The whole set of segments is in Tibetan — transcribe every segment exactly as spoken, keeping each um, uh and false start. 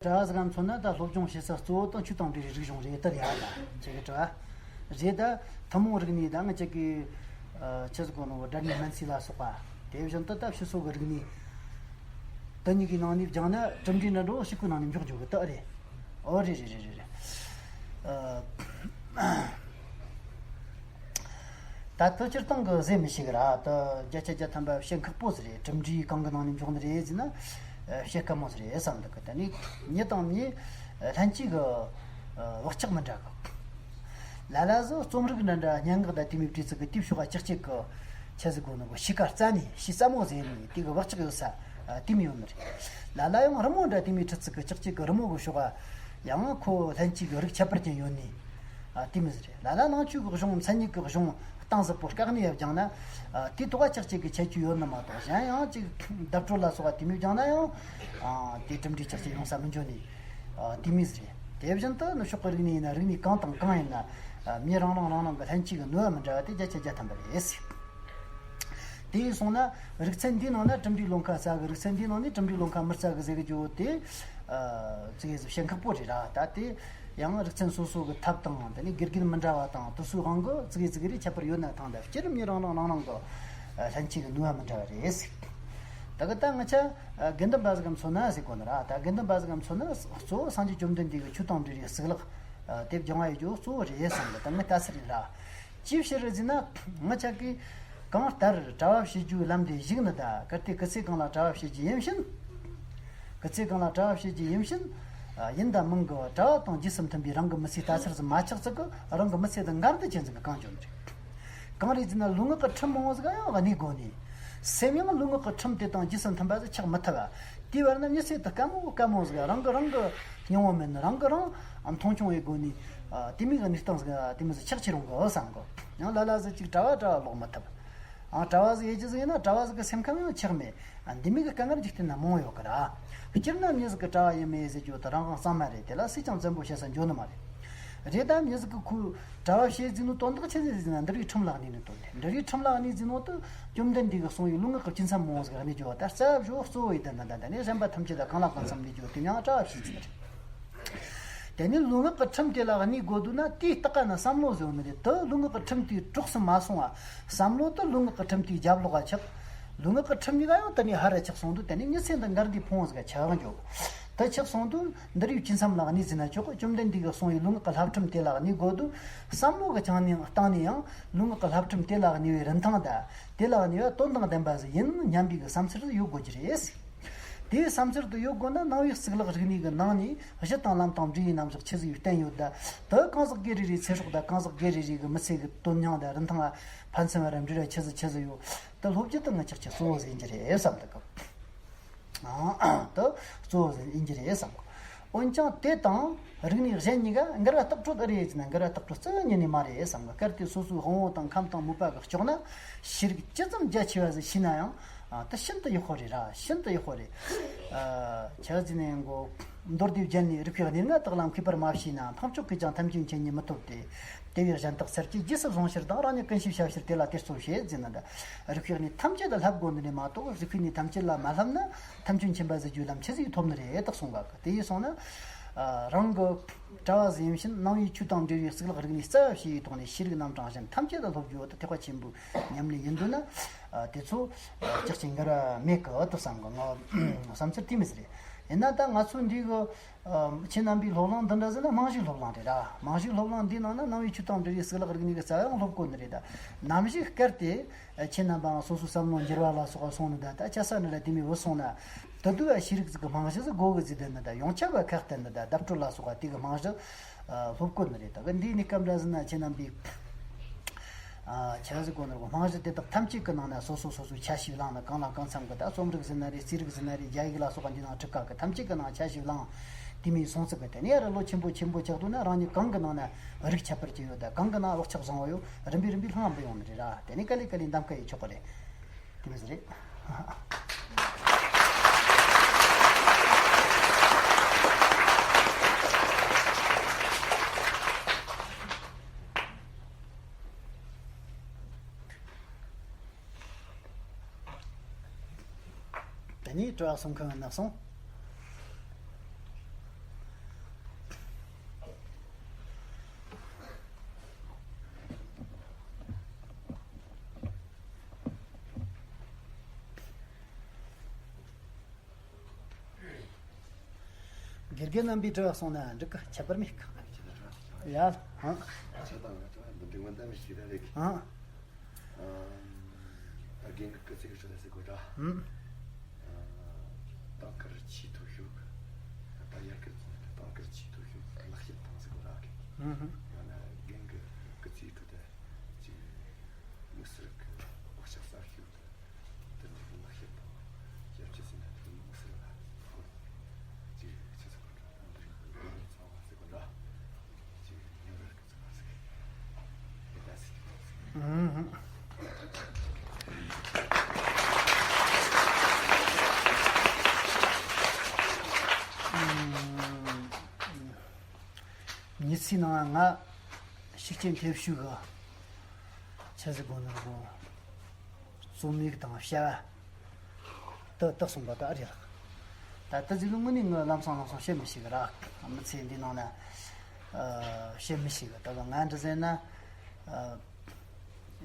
གྲྭ་བ་ཟིག་ག་མཚོན་ན་ད་སློབ་སྦྱོང་བྱེད་ས་གཙོ་བོ་དང་ཆོས་དང་འབྲེལ་བའི་རིག་གཞུང་རེད་དར་ཡ་ད་ཁྱེད་ཀྱི་གྲྭ་བ་རེད། ད་ཐུན་མོང་རིག་གནས་ད་ང་ཅག་གི་ཆི་ཟིག་གོ་ནོ་སྒྲ་སྙན་སྨན་རྩིས་ལ་སོགས་པ་དེ་བཞིན་དུ་ད་ཕྱི་སོག་གི་རིག་གནས་དེ་གཉིས་ཀྱི་ནང་ནས་སྦྱངས་ན་གྲུབ་འབྲས་འདྲ་འགྲོ་ཞིག་གི་ནང་ནས་འཇོག་འཇོག་གི་ད་རེད། ཨོ་རེད་རེད་རེད་རེད་རེད། ད་ལྟ་སྤྱིར་བཏང་གི་ཟེར་མི་ཤེས་གི་ར། ད་བརྒྱ་ཆ་བརྒྱ་ཐམ་པ་བཤད་ཁག་པོ་ཟིག་རེད། གྲུབ་འབྲས་གང་གི་ནང་ནས་འཇོག་ནི་རེད་ཟེར་ན། ཨ། བཤད་དཀའ་མོ་ཟིག་རེད་བསམ་འདུག་གི། ད་ནི་མྱི་དང་མྱི་ལྷན་སྐྱེས་ཀྱི་ཨ་བག་ཆགས་མི་འདྲ་གི། ལ་ལ་ཟིག་རྩོམ་རིག་འདྲ་འདྲ་སྙན་ངག་དང་དེ་མོའི་བྲིས་ཚིག་གི་དེབ་ཤོག་ག་ཅག་ཅིག་གི་ཆི་ཟིག་གོ་ནི་གོ་གཤིས་ཀ་རྩ་ནས་གཤིས་རྩ་མོ་ཟེར་ནི་དེ་གི་བག་ཆགས་ཡོད་ས་ཨ་དེ་མོ་ཡོད་ནི་རེད། ལ་ལ་ཡང་རི་མོ་འདྲ་དེ་མོའི་བྲིས་ཚིག་གི་ཅག་ཅིག་གི་རི་མོ་གི་ཤོག་ག་ཡང་ཁོ་ལྷན་སྐྱེས་ཀྱི་རིགས་ཁྱད་པར་ཅན་ཡོད་ནི། ཨ། དེ་མོ་ཟིག་རེད། ལ་ལ་ནང་ཆོས་ཀྱི་གཞུང་མཚན་ཉིད་ཀྱི་གཞུང་གཏིང་ཟབ་པོ་བཀག་ནས་ཡར་སྦྱངས་ན། ཨ། དེ་ཐོག་ཅག་ཅིག་གི་ཁྱད་ཆོས་ཡོད་ནི་མ་གཏོགས་གཞན་ཡང་ཅིག་བརྡ་སྤྲོད་ལ་སོགས་པ་དེ་མོ་སྦྱངས་ན་ཡང་། ཨ། དེ་གྲུབ་འབྲས་ཅག་ཅིག་ཡོང་ས་མི་འཇོག་ནི། ཨ། དེ་མོ་ཟིག་རེད། དེ་བཞིན་དུ་ནུབ་ཕྱོགས་ཀྱི་རིག་གནས་ཡིན་ན་རིག་གནས་གང་དང་གང་ཡིན་ན། ཨ། མྱི་རང་རང་རང་རང་གི་ལྷན་སྐྱེས་ཀྱི་ནུས་པ་མི་འདྲ་བ་དེ་བརྒྱ་ཆ་བརྒྱ་ཐམ་པ་རེད། དེ་ཡིན་སོང་ན་རིག་ཚན་འདིའི་ནང་ན་གྲུབ་འབྲས་ལོན་ཁ་རྩ་གི། རིག་ཚན་འདིའི་ནང་ནས་གྲུབ་འབྲས་ལོན་ཁ་མི་རྩ་གི་ཟེར་གི་རྒྱུ་དེ། ཨ། ཙི་གེ་ཟིག་བཤད་ཁག་པོ་རེད་ར། ད་དེ་ཡང་རིག་ཚན་སོ་སོ་གི་ཐབས་དང་དེ་ནས་དགེ་རྒན་མི་འདྲ་བ་དང་དུ་སུའི་དབང་གི་ཙི་གེ་ཙི་གེ་རེ་ཁྱད་པར་ཡོད་ན་ཐང་། ད་སྤྱིར་མྱི་རང་རང་རང་རང་གི་ལྷན་སྐྱེས་གི་ནུས་པ་མི་འདྲ་བ་རེད་ཟེར། ད་གི་ད་ང་ཆ་དགེ་འདུན་པ་ཟིག་ག་མཚོན་ན་ཟེར་གོ་ནི་ར། ད་དགེ་འདུན་པ་ཟིག་ག་མཚོན་ན་གཙོ་བོ་སངས་རྒྱས་བཅོམ་ལྡན་འདས་ཀྱི་ཆོས་དང་འབྲེལ་བའི་གཙུག་ལག་དེབ་སྦྱང་བ་ཡི་རྒྱུ་གཙོ་བོ་རེད་བསམ་གི། ད་ངས་ལྟ་ཚུལ་ཡིན་ར། ཅིའི་ཕྱིར་རེད་ཟེར་ན། ང་ཅག་གིས་གང་ལྟར་གྲྭ་བ་བྱེད་རྒྱུའི་ལམ་དེ་ཞུགས་ནི། ད་གལ་ཏེ་སྐུ་ཚེ་གང་ལ་གྲྭ་བ་བྱེད་རྒྱུ་ཡིན་ཕྱིན། སྐུ་ཚེ་གང་ལ་གྲྭ་བ་བྱེད་རྒྱུ་ཡིན་ཕྱིན། ཡིན་དང་མིན་གྱི་གྲྭ་བ་དང་རྗེས་སུ་མཐུན་པའི་རང་གི་མི་ཚེའི་ལྟ་ཚུལ་ཟིག་མ་ཆགས་ཚུལ་གྱིས་རང་གི་མི་ཚེ་དེ་འགལ་འདུ་ཅན་ཟིག་གི་གང་བྱུང་ནི་རེད། གང་རེད་ཟེར་ན། ལུས་ངག་གི་ཁྲིམས་མང་བོ་ཟིག་ཡང་གནས་དགོས་ནི། སེམས་ཡང་ལུས་ངག་གི་ཁྲིམས་དེ་དང་རྗེས་སུ་མཐུན་པ་ཟིག་ཆགས་མི་ཐུབ་པ། དེའི་བར་ན་མྱི་ཚེ་དེ་དཀའ་མོ་དཀའ་མོ་ཟིག་རང་གི་རང་གི་སྙིང་བོ་མེད་ནི། རང་གི་རང་མཐོང་ཆུང་ཡེད་དགོས་ནི། ཨ། དེ་མོ་གི་གནས་སྟངས་ཟིག་དེ་མོ་ཟིག་ཆགས་ཀྱི་རུང་གི་བསམ་གི། ཡང་ལ་ལ་ཟིག་ཅིག་གྲྭ་བ་གྲྭ་བ་ལོག་མི་ཐུབ། ཨང་། གྲྭ་བ་ཟིག་ཡེད་རྒྱུ་ཟིག་ཡིན་ན་གྲྭ་བ་ཟིག་གི་སེམས་ཁམས་ཡང་ཆགས་མེད། ཨ། འདི་མོ་གི་དཀའ་ངལ་འཇིག་རྟེན་ན་མང་ཡོད་གི་ར། སྤྱིར་ན་མྱི་ཟིག་གི་གྲྭ་བ་ཡིན་མིན་ཟེར་རྒྱུ་དེ་རང་དབང་གཙང་མ་རེད། དེ་ལ་སུས་ཀྱང་བཙན་པོ་བྱེད་ས་འཇོག་ནི་མ་རེད། རེད། ད་མྱི་ཟིག་གི་ཁོའི་གྲྭ་བ་བྱེད་རྒྱུ་ནི་དོན་དག་ཆི་ཟིག་ཟེར་ན་འདུལ་བའི་ཁྲིམས་ལ་གནས་ནི་དོན་དེ། འདུལ་བའི་ཁྲིམས་ལ་གནས་ཟེར་ནོ་དེ་བཅོམ་ལྡན་འདས་ཀྱིས་གསུངས་པའི་ལུས་ངག་གི་བཅུ་མཚམས་མང་བོ་ཟིག་གནས་རྒྱུ་བ། ད་རྩ་བ་ཞོ་གཙོ་བོ་ཡི་དོན་དང་། ད་ནི་གཞན་པ་ཐམས་ཅད་ལ་གང་ལ་གང་འཚམ་གནས་རྒྱུ་དེ་མྱིང་གྲྭ་བ་བྱེད་ཟེར་ནི་རེད། དེ་ནས་ལུས་ངག་གི་ཁྲིམས་དེ་ལ་གནས་དགོས་འདུག་ན། དེའི་ལྟག་ཀ་ན་བསམ་བློ་ཟེར་བ་ནི་རེད། དེ་ལུས་ངག་གི་ཁྲིམས་དེའི་གྲོགས་སུ་མ་སོང་བ། བསམ་བློ་དེ་ལུས་ངག་གི་ཁྲིམས་དེའི་རྒྱབ་ལོགས་ལ་ཆགས། ལུས་ངག་གི་ཁྲིམས་གཉིས་ཀ་ཡང་དེ་ནས་ཧར་ར་ཆགས་སོང་དུས། དེ་ནས་མྱི་ཚེ་འདི་འགལ་ཟླའི་ཕུང་བོ་ཟིག་ཆགས་འགྱོ། དེ་ཆགས་སོང་དུས་འདུལ་བའི་བཅུ་མཚམས་ལ་གནས་ཟེར་ན་ཆོག་གི། བཅོམ་ལྡན་འདས་ཀྱིས་གསུངས་པའི་ལུས་ངག་གི་བསླབ་ཁྲིམས་དེ་ལ་གནས་དགོས་འདུག། བསམ་བློ་གི་སྟེང་ནས་སྟེང་ནས་ཡང་ལུས་ངག་གི་བསླབ་ཁྲིམས་དེ་ལ་གནས་པའི་རིན་ཐང་དང་། དེ་ལ་གནས་པ་དོན་དང་ལྡན་པ་ཟིག་ཡིན་སྙམ་པའི་གི་བསམ་ཚུལ་ཡོད་དགོས་ཀྱི་རེད། དེའི་བསམ་ཚུལ་དེ་ཡོད་དགོས་ན། ནང་པའི་གཙུག་ལག་རིག་གནས་ཀྱི་ནང་ནས་གཞི་དང་ལམ་དང་འབྲས་བུའི་རྣམ་གཞག་ཆི་ཟིག་ཡོད་བསྟན་ཡོད་ད། དེ་གང་ཟག་སྒེར་རེ་རེའི་ཚེ་སྲོག་དང་། གང་ཟག་སྒེར་རེ་རེ་གི་མི་ཚེ་གི་དོན་སྙིང་དང་རིན་ཐང་ལ་ཕན་ཚུན་བར་འབྲེལ་བ་ཆི་ཟིག་ཆི་ཟིག་ཡོད། དེ་སློབ་རྒྱུ་དེ་ང་ཅག་གི་གཙོ་བོ་ཟིག་ཡིན་གྱི་རེད་བསམ་འདུག་གམ། ཨང་། དེ་གཙོ་བོ་ཟིག་ཡིན་གྱི་རེད་བསམ་གི། འོན་ཀྱང་དེ་དང་རིག་གནས་གཞན་གཉིས་ཀ་འགལ་བ་ལྟག་སྤྲོད་ཨེ་རེད་ཟེར་ན། འགལ་བ་ལྟག་སྤྲོད་རྩ་བ་ཉིད་ནས་མ་རེད་བསམ་གི། གལ་ཏེ་སོ་སོའི་དབང་བོ་དང་ཁམས་དང་མོས་པ་གིས་ལྕོགས་ན། ཤེས་རིག་ཅི་ཙམ་རྒྱ་ཆེ་བ་ཟིག་ཤེས་ན་ཡང་། ཨ། དེ་ཤིན་ཏུ་ཡག་པོ་རེད་ར། ཤིན་ཏུ་ཡག་པོ་རེད། ཨ། ཆ་ཟིན་ནས་མགོ་མདོ་སྡེ་བརྒྱད་ནས་རིགས་པའི་གནས་ལྔ་དག་ལ་མཁས་པར་མ་བྱས་ན། འཕགས་མཆོག་གིས་ཀྱང་ཐམས་ཅད་མཁྱེན་ཉིད་མི་ཐོབ་སྟེ། དེ་བས་གཞན་དག་ཚར་གཅིག་རྗེས་སུ་བཟུང་ཕྱིར་དང་། རང་ཉིད་ཀུན་ཤེས་བྱ་ཕྱིར་དེ་ལ་དེར་སྩོལ་བྱེད་ཟེར་ན། ད་རིགས་པའི་གནས་ཐམས་ཅད་ལ་བསླབ་དགོས་ནི་རེད་མ་གཏོགས། རིགས་པའི་གནས་ཐམས་ཅད་ལ་མ་བསླབ་ན་ཐམས་ཅད་མཁྱེན་པ་ཟེར་རྒྱུའི་ལམ་ཆི་ཟིག་ཐོབ་ནི་རེད་དག་གསུངས་པ་གི། དེ་ཡིན་སོང་ན། ཨ། རང་གི་གྲྭ་བ་ཟིག་ཡིན་ཕྱིན་ནང་པའི་ཆོས་དང་འབྲེལ་བའི་གཙུག་ལག་རིག་གནས་རྩ་བ་ཞིག་ཐོག་ནས་ཤེས་རིག་རྣམ་གྲངས་གཞན་ཐམས་ཅད་ལ་སློབ་རྒྱུ་དེ་ཐེག་པ་ཆེན་པོའི་ཉམས་ལེན་ཡིན་འདུག་ན། ཨ། དེ་ཚོ་ཅག་ཅིག་འགལ་བ་མེད་གི་དུ་བསམ་གི། ང་བསམ་ཚུལ་དེ་མི་ཟེར། ཡིན་ན་ད་ང་ཚོ་འདི་གི་ཨ། ཁྱེད་རྣམ་པའི་སློབ་གླིང་འདི་འདྲ་ཟེར་ན་རྨང་གཞིའི་སློབ་གླིང་རེད་ར། རྨང་གཞིའི་སློབ་གླིང་འདིའི་ནང་ན་ནང་པའི་ཆོས་དང་འབྲེལ་བའི་གཙུག་ལག་རིག་གནས་ཀྱི་རྩ་བའང་སློབ་དགོས་ནི་རེད་ད། ནམ་ཞིག་སྐབས་དེ་ཁྱེད་རྣམ་པའང་སོ་སོའི་བསམ་བློ་འགྱུར་བ་ལ་སོགས་པ་སོང་ནི་ད། ད་ཆ་ས་ནི་ར་དེ་མོ་བུད་སོང་ན། དེ་དུས་ཨ་ཤེས་རིག་ཟིག་གི་རྨང་གཞི་ཟིག་དགོས་གི་ཟེར། དེ་ནི་ད་ཡོངས་ཁྱབ་པ་ཁ་གཏད་ནི་ད་བརྡ་སྤྲོད་ལ་སོགས་པ་དེ་གི་རྨང་གཞི་ཨ་སློབ་དགོས་ནི་རེད། ད་གི་འདིའི་གནས་སྐབས་འདྲ་ཟེར་ན་ཁྱེད་རྣམ་པའི། ཨ། ཆ་ཟིག་གོ་ནོར་གོ་རྨང་གཞི་དེ་དག་ཐམས་ཅད་ཀྱི་ནང་ན་སོ་སོ་སོ་སོའི་ཆ་ཞིག་བླངས་ནས། གང་ལ་གང་འཚམ་གི་ད་རྩོམ་རིག་ཟེར་ན་རེད། རྩིས་རིག་ཟེར་ན་རེད། རྒྱ་ཡིག་ལ་སོགས་པ་འདི་ནང་འཁྲིད་ཁག་གི། ཐམས་ཅད་ཀྱི་ནང་ཆ་ཞིག་བླངས། དེ་མིན་སོང་ཚིག་གི་དེ་ནས་ར་ལོ་ཆེན་པོ་ཆེན་པོ་ཆགས་འདུག་ན། རང་ཉིད་གང་གི་ནང་ན་རིགས་ཁྱད་པར་ཅན་ཡོད་ད། གང་གི་ནང་བག་ཆགས་བཟང་བོ་ཡོད། རིམ་པས་རིམ་པས་ལྷང་འབུད་ཡོང་ནི་རེད་ར། དེ་ནས་ག་ལེ་ག་ལེ་འདམ་ཀ་ཡེ་ཆོག་གི་རེད། དེ་མོ་ཟིག་རེད། དེ་ནས་དྲི་བ་གསུང་མཁན་ང་ན་སོང་། དགེ་རྒན་རྣམ་པའི་དྲི་བ་གསུངས་ན་འགྲིག་གི། ཁྱད་པར་མེད་གི། ཡ། ཧང་། ཁྱེད་དང་ང་དང་འདི་འདྲའི་མི་འདྲ་མི་ཞིག་རེད་གི། ཧང་། ཨ། རྒན་གྱི་སྐུ་ཚེ་ཧྲིལ་ཟེར་གོ་ར། ཧུམ། ཨ། ཏང་ཀར་ཆེས་མཐོ་ཤོས་གི། ད་ཡར་གི་ཏང་ཀར་ཆེས་མཐོ་ཤོས་གི་ལེགས་བཤད་བཏང་ཟེར་གོ་ར་གི། ཧུམ་ཧུམ། ཡང་ན་རྒན་གྱི་སྐུ་ཚེ་ཧྲིལ་དེ་ཅིག་དམིགས་བསལ་གྱི་བག་ཆགས་གསར་ཤོས་དེ། དེ་འདྲ་གི་ལེགས་བཤད་དང་ཞབས་ཕྱི་ཟེར་ན་དེ་གི་དམིགས་བསལ་ལ་གོ་ཅིག་ཆེ་ས་གོ་ར། འདི་རིགས་ཀྱི་ཚང་བ་ཟེར་གོ་ར། ཅིག་ཉོ་ར། མི་ཚེའི་ནང་ང་ཤུགས་རྐྱེན་ཐེབས་ཤུགས་གི་ཆ་ཟིག་གོ་ནོར་གོ་རྩོམ་ཡིག་དང་བྱ་བ། དེ་དག་གསུངས་པ་ད་རེད་ལགས། ད་དེ་ཟིག་ལ་དངོས་གནས་ངས་ལམ་སང་ལམ་སང་བཤད་མི་ཤེས་གི་ར། མི་ཚེ་འདི་ནང་ན་ཨ་བཤད་མི་ཤེས་གི། ད་ག་ང་འདྲ་ཟེར་ན་ཨ་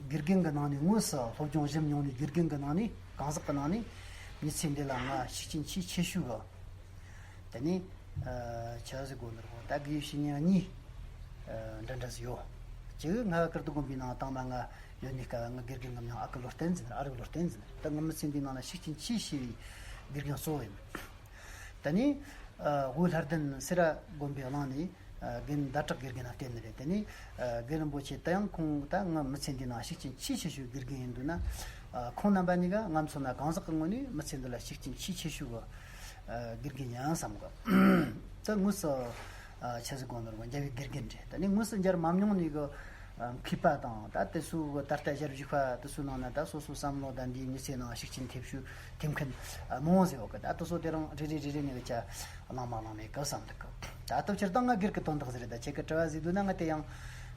དགེ་རྒན་གི་ནང་ནས་དངོས་སུ་སློབ་སྦྱོང་ཞིབ་མྱོང་ནས་དགེ་རྒན་གི་ནང་ནས་གང་ཟག་གི་ནང་ནས་མི་ཚེ་འདི་ལ་ང་ཤུགས་རྐྱེན་ཆེས་ཆེ་ཤོས་གི། དེ་ནས་ཨ་ཆ་ཟིག་གོ་ནོར་གོ་ད་དགེ་བའི་བཤེས་གཉེན་གཉིས་ཨ་འདྲ་འདྲ་ཟིག་ཡོད། གཅིག་ང་ཀིརྟི་དགོན་པའི་ནང་དང་མ་ང་ཡོད་ནི་སྐབས་ང་དགེ་རྒན་གི་མྱིང་ཨ་ཁུ་བློ་བརྟན་ཟེར་ནས། ཨ་རིག་བློ་བརྟན་ཟེར་ནས། ད་ང་མི་ཚེ་འདིའི་ནང་ན་ཤུགས་རྐྱེན་ཆེས་ཆེ་བའི་དགེ་རྒན་གཙོ་བོ་ཡིན། ད་ནི་ཨ་དབུས་ལྷ་ལྡན་སེ་ར་དགོན་པའི་གླིང་ནས་ཨ་རྒན་ཟླ་གྲགས་དགེ་རྒན་ལ་བསྟེན་ནི་རེད། དེ་ནས་ཨ་རྒན་རིན་པོ་ཆེ་ད་ཡང་ཁོང་ད་ང་མི་ཚེ་འདིའི་ནང་ཤུགས་རྐྱེན་ཆེས་ཆེ་ཤོས་དགེ་རྒན་ཡིན་འདུག་ན། ཨ་ཁོང་རྣམ་པ་གཉིས་ཀ་ང་མཚོན་ན་གང་ཟག་གི་ངོས་ནས་མི་ཚེ་འདི་ལ་ཤུགས་རྐྱེན་ཆེས་ཆེ་ཤོས་གི་ཨ་དགེ་རྒན་ཡིན་བསམ་གི། ད་དངོས་སུ་ཨ་ཆ་ཟིག་གོ་ནོར་གོ་མཇལ་བའི་དགེ་རྒན་རེད། ད་ནི་དངོས་སུ་མཇལ་མ་མྱོང་ནི་གི་ཨ་མཁས་པ་དང་ད་དེ་ཚོ་གི་ད་ལྟ་ཞལ་བཞུགས་པ་དེ་ཚོའི་ནང་ན་ད་སོ་སོའི་བསམ་བློ་དང་འདིའི་མི་ཚེའི་ནང་ཤུགས་རྐྱེན་ཐེབས་ཤུགས་ཐེབས་མཁན་ཨ་མང་ཟེར་བ་གི། ད་དེ་ཚོ་དེ་རང་རེ་རེ་རེ་རེ་ནས་གི་ཆ་བླངས་མ་བླངས་མེད་གི་བསམ་འདུག་གི། ད་སྟབས་ཕྱིར་ད་ང་སྒེར་གི་དོན་དག་ཟིག་རེད། ད་ཁྱེད་ཀྱི་དྲི་བ་ཟིག་འདུག་ན་ང་དེ་ཡང་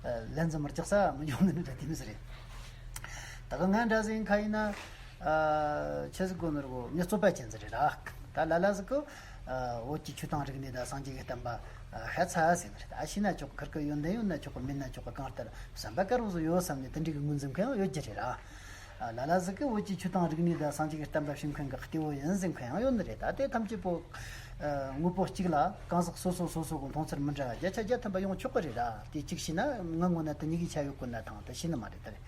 ཨ་ལན་ཙམ་རྒྱག་ས་མི་འབྱུང་ནི་འདྲ་དེ་མི་ཟིག་རེད། ད་ག་ང་འདྲ་ཟིག་ཡིན་ཁ་ཡིན་ན་ཨ་ཆ་ཟིག་གོ་ནོར་གོ་མི་རྩོད་པ་ཅན་ཟིག་རེད་ར། ད་ལ་ལ་ཟིག་གི་ཨ་བོད་ཀྱི་ཆོས་དང་རིག་གནས་དང་སངས་རྒྱས་ཀྱི་བསྟན་པ་ཨ་ཤ་ཚ་ཟེར་ནི་རེད། ད་ཤི་ན་ཆོག་གི། ཁིར་གི་ཡོན་ཏན་ཡོད་ན་ཆོག་གི། མེད་ན་ཆོག་གི། གང་ལྟར་བསམ་པ་དཀར་པོ་ཟིག་ཡོད་བསམ་ནས་དེ་འདྲའི་གི་ངོས་འཛིན་མཁན་ཡང་ཡོད་རྒྱུ་རེད་ར། ཨ་ལ་ལ་ཟིག་གི་བོད་ཀྱི་ཆོས་དང་རིག་གནས་དང་སངས་རྒྱས་ཀྱི་བསྟན་པ་སྲུང་མཁན་གི་སྐྱེ་བོ་ཡིན་ཟེར་མཁན་ཡང་ཡོད་ནི་རེད། ད་དེ་ཐམས་ཅད་པོ་ཨ་དངོས་པོ་གཅིག་ལ་གང་ཟག་སོ་སོ་སོ་སོ་གི་མཐོང་ཚུལ་མི་འདྲ་བརྒྱ་ཆ་བརྒྱ་ཐམ་པ་ཡོང་ཆོག་གི་རེད་ར། དེ་གཅིག་བྱས་ན་ང་ངོ་ན་དེ་གཉིས་ཀྱི་ཆ་ཡོད་དགོས་ན་ཐང་དེ་ཤེས་ནི་མ་རེད། ད་རེད།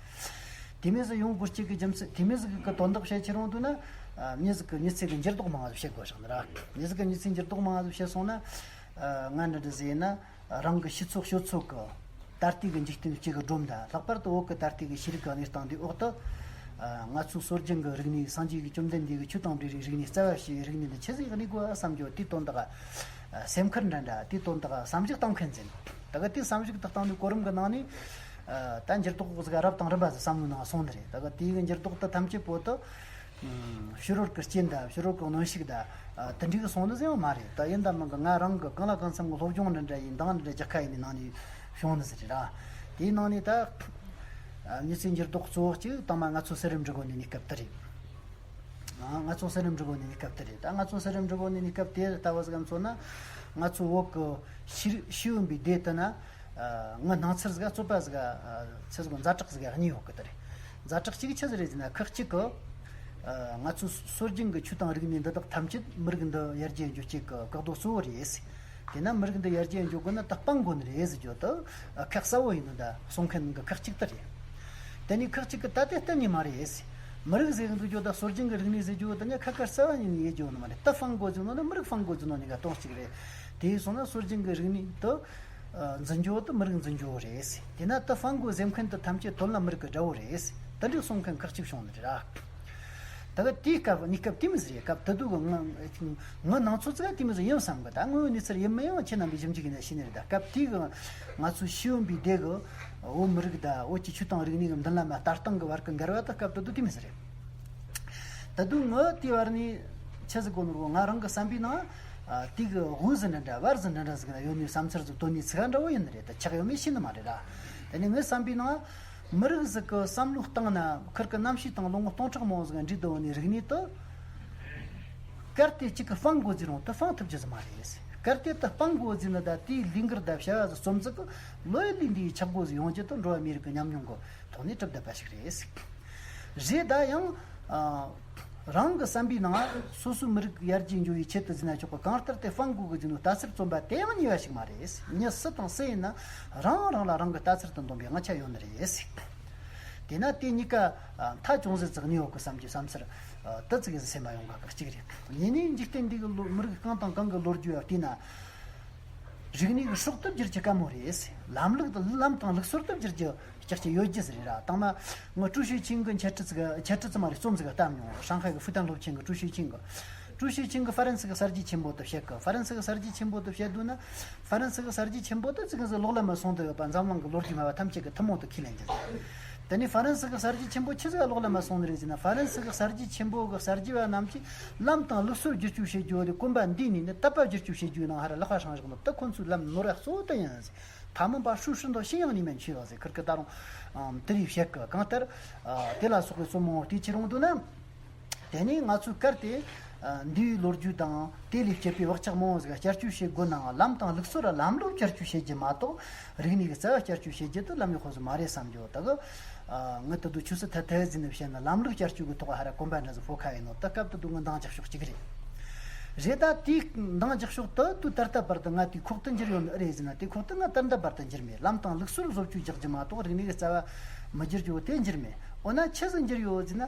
དེ་མོ་ཟིག་ཡོང་དགོས་གཅིག་གི་རྒྱུ་མཚན། དེ་མོ་ཟིག་གི་དོན་དག་བཤད་ཁྱེར་ཡོང་དུས་ན་ཨ་མྱི་ཟིག་གི་མྱི་ཚེ་གི་འགྱུར་ལྡོག་མང་ཟིག་བཤད་དགོས་བཞག་ནི་ར། མྱི་ཟིག་གི་མྱི་ཚེ་འགྱུར་ལྡོག་མང་ཟིག་བཤད་སོང་ན་ཨ་ང་འདྲ་འདྲ་ཟིག་ཡིན་ན། རང་གི་ཤི་ཚོ་གཤོད་ཚོ་གི་ད་ལྟའི་གི་འཇིག་རྟེན་གཅིག་གི་སྒྲོམ་དང་། ལྷག་པར་དུ་བོད་ཀྱི་ད་ལྟའི་གི་ཤེས་རིག་གི་གནས་སྟངས་འདིའི་འོག་ཏུ། ཨ་ང་ཚོའི་སྲོལ་རྒྱུན་གྱི་རིག་གནས། སངས་རྒྱས་ཀྱི་བཅོམ་ལྡན་འདས་ཀྱི་ཆོས་དང་འབྲེལ་བའི་རིག་གནས། རྩ་བ་ཤེས་པའི་རིག་གནས་འདི་ཆི་ཟིག་གནས་དགོས་བསམ་རྒྱུ་དེའི་དོན་དག་ཨ་སེམས་ཁུར་འདྲ་འདྲ། དེའི་དོན་དག་བསམ་གཞིག་བཏང་མཁན་ཟིག། ད་ག་དེའི་བསམ་གཞིག་དེ་བཏང་ནས་གོ་རིམ་གྱི་ནང་ནས་ཨ་ད་འགྱུར་ལྡོག་ཟིག་རབ་དང་རིམ་པ་ཟིག་བསམ་བློའི་ནང་སོང་ནི་རེད། ད་ག་དེའི་གི་འགྱུར་ལྡོག་དེ་ཐམས་ཅད་པོ་དེ། ཕྱི་རོལ་གྱི་རྐྱེན་དང་ཕྱི་རོལ་གྱི་གནོན་ཤུགས་དང་ཨ་དེ་འདྲའི་གི་སོང་ནི་ཟིག་ཡང་མ་རེད། ད་ཡིན་དང་མིན་གྱི་ང་རང་གི་གང་ལ་གང་འཚམ་གྱི་སློབ་སྦྱོང་འདྲ་འདྲ་ཡིན། འདང་འདྲ་འདྲ་རྒྱག་ཁ་ཡིན་ནི་ནང་ནས་བྱུང་ནི་ཟིག་རེད་ར། དེའི་ནང་ནས་ད་ཨ་མྱི་ཚེའི་འགྱུར་ལྡོག་གཙོ་བོ་གཅིག་དང་མ་ང་ཚོ་གསེར་རི་འབྲི་གོ་ནས་གནས་སྐབས་དེ་རེད། ཨ་ང་ཚོ་གསེར་རི་འབྲི་གོ་ནས་གནས་སྐབས་དེ་རེད། ད་ང་ཚོ་གསེར་རི་འབྲི་གོ་ནས་གནས་སྐབས་དེ་ལྟ་བུ་ཟིག་ག་མཚོན་ན། ང་ཚོ་བོད་ཀྱི་ཤེས་ཤེས་ཡོན་པའི་སྡེ་དེ་ན། ཨ་ངའི་སྣང་ཚུལ་ཟིག་ག་རྩོད་པ་ཟིག་ག་ཨ་ཆི་ཟིག་གོ་ཛ་དྲག་ཟིག་ག་གཉིས་ཡོད་གི། དེ་རེད། ཛ་དྲག་གཅིག་ཆི་ཟིག་རེད་ཟེར་ན། ཁག་གཅིག་གི་ཨ་ང་ཚོའི་སྲོལ་རྒྱུན་གྱི་ཆོས་དང་རིག་གནས་འདི་དག་ཐམས་ཅད་མི་རིགས་འདི་ཡར་རྒྱས་འགྱོ་བྱེད་ཀྱི་འགག་རྡོ་གཙོ་བོ་རེད། དེས་ན་མི་རིགས་འདི་ཡར་རྒྱས་འགྱོ་དགོས་ན་ད་སྤང་དགོས་ནི་རེད་ཟེར་རྒྱུ་དེ་ཨ་ཁག་གསལ་བོ་ཡིན་ནོ། ད་གསུང་མཁན་གྱི་ཁག་གཅིག་དེ་རེད། དེ་ནས་ཁག་གཅིག་གི་ད་དེ་གཏན་ནས་མ་རེད། མི་རིགས་ཟེར་གི་འདུག་རྒྱུ་དང་སྲོལ་རྒྱུན་གྱི་རིག་གནས་ཟེར་རྒྱུ་དེ་ནི་ཁ་ཁ་རྩ་བ་ཉིད་ནས་ཡེ་རྒྱུ་ནི་མ་རེད། ད་སྤང་དགོས་ཟེར་ནོ་ནི་མི་རིགས་སྤང་དགོས་ཟེར་ནོ་ནི་ག་དོན་གཅིག་རེད། དེ་ཡིན་སོང་ན་སྲོལ་རྒྱུན་གྱི་རིག་གནས་དེ་ཨ་འཛིན་རྒྱུ་དེ་མི་རིགས་འཛིན་རྒྱུ་རེད། དེས་ན་ད་སྤང་དགོས་ཟེར་མཁན་དེ་ཐམས་ཅད་དོན་ལ་མི་རིགས་ཀྱི་དགྲ་བོ་རེད། དེ་འདྲའི་གསུང་མཁན་ཁག་གཅིག་བྱུང་ནི་རེད་ར། ད་ག་དེའི་སྐབས་གནས་སྐབས་དེ་མོ་ཟིག་རེད། སྐབས་དེ་དུས་ཀྱི་ང་ངའི་སྣང་ཚུལ་ཟིག་དེ་མོ་ཟིག་ཡིན་བསམ་གི། ད་དངོས་ཡོད་གནས་ཚུལ་ཡིན་མིན་ཡང་ཁྱེད་རྣམ་པས་ཞིབ་འཇུག་ཡིན་ན་ཤེས་ནི་རེད། ད་སྐབས་དེའི་གི་ང་ཚོའི་ཤེས་ཡོན་པའི་སྡེ་གི་བོད་མི་རིགས་དང་བོད་ཀྱི་ཆོས་དང་རིག་གནས་ཀྱི་མདུན་ལམ་ལ་ལྟ་སྟངས་ཀྱི་བར་གྱི་འགལ་བ་དེ་སྐབས་དེ་དུས་དེ་མོ་ཟིག་རེད། ད་དུང་ངའི་དེའི་བར་ནས་ཆི་ཟིག་གོ་ནོར་གོ་ང་རང་གི་བསམ་པའི་ནང་ཨ་དེ་གི་དབུ་ཟིག་འདྲ་འདྲ་བར་ཟིག་འདྲ་འདྲ་ཟིག་ན་ཡོད་ནི་བསམ་ཚུལ་ཟིག་བཏོན་ནས་ཚིག་ཧ་འདྲ་བོ་ཡིན་ནི་རེད། ད་ཆགས་ཡོད་མེད་ཤེས་ནི་མ་རེད་ར། དེ་ནས་ངའི་བསམ་པའི་ནང་མི་རིགས་ཟིག་གི་བསམ་བློའི་སྟེང་ན་ཁིར་གི་རྣམ་ཤེས་དང་ལོ་ངོ་སྟོང་ཕྲག་མང་བོ་ཟིག་འདྲེས་བསྡད་ཡོད་ནི་རིག་གནས་དེ་གལ་ཏེ་གཅིག་གི་སྤང་དགོས་ཟེར་རུང་དེ་སྤང་ཐུབ་རྒྱུ་ཟིག་མ་རེད། གལ་ཏེ་དེ་སྤང་དགོས་ཟེར་ན་ད་དེའི་ལས་འགུལ་དང་བྱ་བ་ཟིག་རྩོམ་ཟིག་གི་ལོ་ཡི་ལས་འདིའི་ཆག་སྒོ་ཟིག་ཡོང་རྒྱུ་དེ་འགྲོ་བ་མིའི་རིགས་ཀྱི་ཉམས་མྱོང་གི་ཐོག་ནས་གྲུབ་བསྡད་པ་ཞིག་རེད། རེད། ད་ཡང་ཨ་ རང་གི་བསམ་པའི་ནང་སོ་སོའི་མི་རིགས་ཡར་རྒྱས་འགྲོ་བའི་ཆེད་དུ་ཟེར་ན་ཆོག་གི། གང་ལྟར་དེ་ཧྥང་གོ་གིས་བཟོས་ནོ་ལྟ་ཚུལ་རྩོམ་པ་དེ་ཡང་ཉེས་པ་ཞིག་མ་རེད། མྱི་སུ་དང་སུ་ཡིན་ན་རང་རང་ལ་རང་གི་ལྟ་ཚུལ་དང་འདོམས་པའི་དབང་ཆ་ཡོད་ནི་རེད། དེས་ན་དེ་གཉིས་ཀ་མཐའ་ཅུང་ཟད་ཙག་ཉེ་བ་གི་བསམ་རྒྱུ་བསམ་ཚུལ་དེ་ཙིག་གི་སེམས་མ་ཡོང་ག་གི་གཅིག་རེད། གཉིས་ནས་འཇིག་རྟེན་འདི་གི་ལོ་མི་རིགས་གང་དང་གང་གི་ལོ་རྒྱུས་ལ་བལྟས་ན། རིག་གནས་ཀྱི་སྲོག་ཏུ་བསྒྱུར་རྒྱུ་དཀའ་མོ་རེད། ལམ་ལུགས་དང་ལམ་དང་ལུགས་སྲོལ་དུ་བསྒྱུར་རྒྱུ་ལྕགས་ཀྱི་ཡོད་རྒྱུ་ཟིག་རེད་ར། དང་མ་ངོ་ཀྲུའུ་ཞི་ཆིང་གི་འཆད་ཁྲིད་ཟིག་འཆད་ཁྲིད་ཙམ་མ་རེད། རྩོམ་ཟིག་བཏབ་མྱོང་། ཧྲང་ཧའེ་གི་ཧྥུ་ཏན་སློབ་ཆེན་གི་ཀྲུའུ་ཞི་ཆིང་གི། ཀྲུའུ་ཞི་ཆིང་གི་ཧྥ་རན་སི་གི་གསར་བརྗེ་ཆེན་པོ་དུ་བཤད་གི། ཧྥ་རན་སི་གི་གསར་བརྗེ་ཆེན་པོ་དུ་བཤད་དུས་ན། ཧྥ་རན་སི་གི་གསར་བརྗེ་ཆེན་པོ་དུ་ཙིག་གི་ཟིག་ལོག་ལ་མ་སོང་དུ་ཡོད་པ། འཛམ་གླིང་གི་ལོ་རྒྱུས་སྨྲ་བ་ཐམས་ཅད་ཀྱི་ཐུན་མོང་དུ་ཁས་ལེན་རྒྱུ་ཟིག་དེ་ནས་ཧྥ་རན་སི་གི་གསར་བརྗེ་ཆེན་པོ་ཆི་ཟིག་ལོག་ལ་མ་སོང་ནི་རེད་ཟེར་ན། ཧྥ་རན་སི་གི་གསར་བརྗེ་ཆེན་པོ་གི་གསར་བརྗེ་བ་རྣམས་ཀྱིས་ལམ་དང་ལུགས་སྲོལ་བསྒྱུར་བཅོས་བྱེད་རྒྱུ་དེ་གོམ་པ་འདིའི་ནས་ནི་དད་པ་བསྒྱུར་བཅོས་བྱེད་རྒྱུའི་ནང་ཧ་ར་ལག་པ་སྲང་བཞག་ནོ་དེ་ཁོ་ཚོའི་ལམ་ནོར་བ་གཙོ་བོ་དེ་ཡིན་ཟེར། ཐ་མི་པ་ཧྲུའུ་ཧྲི་མདོ་ཤི་ཡང་ནི་མན་ཆུ་ཡོད་ཟེར། ཁིར་ཀི་ད་རུང་དེ་རིགས་བཤད་གི། གང་ལྟར་དེ་ལ་སོགས་པའི་རྩོམ་མང་བོ་དེ་ཁྱེར་འོང་དུས་ན། དེ་ནས་ང་ཚོས་གལ་ཏེ་འདས་པའི་ལོ་རྒྱུས་དང་དེ་ལས་སྐྱེས་པའི་བག་ཆགས་མང་བོ་ཟིག་བསྐྱར་བཅོས་བྱེད་དགོས་ནའང་། ལམ་དང་ལུགས་སྲོལ་ལ་ལམ་ལུགས་བསྐྱར་བཅོས་བྱེད་རྒྱུ་མ་གཏོགས། རིག་གནས་ཀྱི་རྩ་བ་བསྐྱར་བཅོས་བྱེད་རྒྱུ་དེ་ལམ་ཡག་ཧོ་ཟིག་མ་རེད་བསམ་རྒྱུ་དག་གི། ངས་ད་དུང་ཆུ་སི་ཐ་ཐ་ཟིན་ནས་བཤད་ན། ལམ་ལུགས་བསྐྱར་བཅོས་ཀྱི་ཐོག་ཧ་ར་གོམ་པ་འདྲ་ཟིག་ཕོ་ཁ་ཡིན་ནོ་དེ་སྐབས་དེ་དུས་ངས་འདང་རྒྱག་ཕྱོགས་གཅིག་རེད། རེད། ད་དེའི་འདང་རྒྱག་ཕྱོགས་དེ་དུས་ད་ལྟ་བར་དུ་ང་དེའི་ཁོག་ཏུ་འགྱུར་ཡོད་ནི་ཨེ་རེད་ཟེར་ན། དེའི་ཁོག་ཏུ་ང་ད་ལྟ་བར་དུ་འགྱུར་མེད། ལམ་དང་ལུགས་སྲོལ་བཟོ་བཅོས་རྒྱག་རྒྱུ་མ་གཏོགས་རིག་གནས་ཀྱི་རྩ་བ་མི་བསྒྱུར་རྒྱུ་བོ་དེ་འགྱུར་མེད། འོ་ན་ཆི་ཟིག་འགྱུར་ཡོད་ཟེར་ན།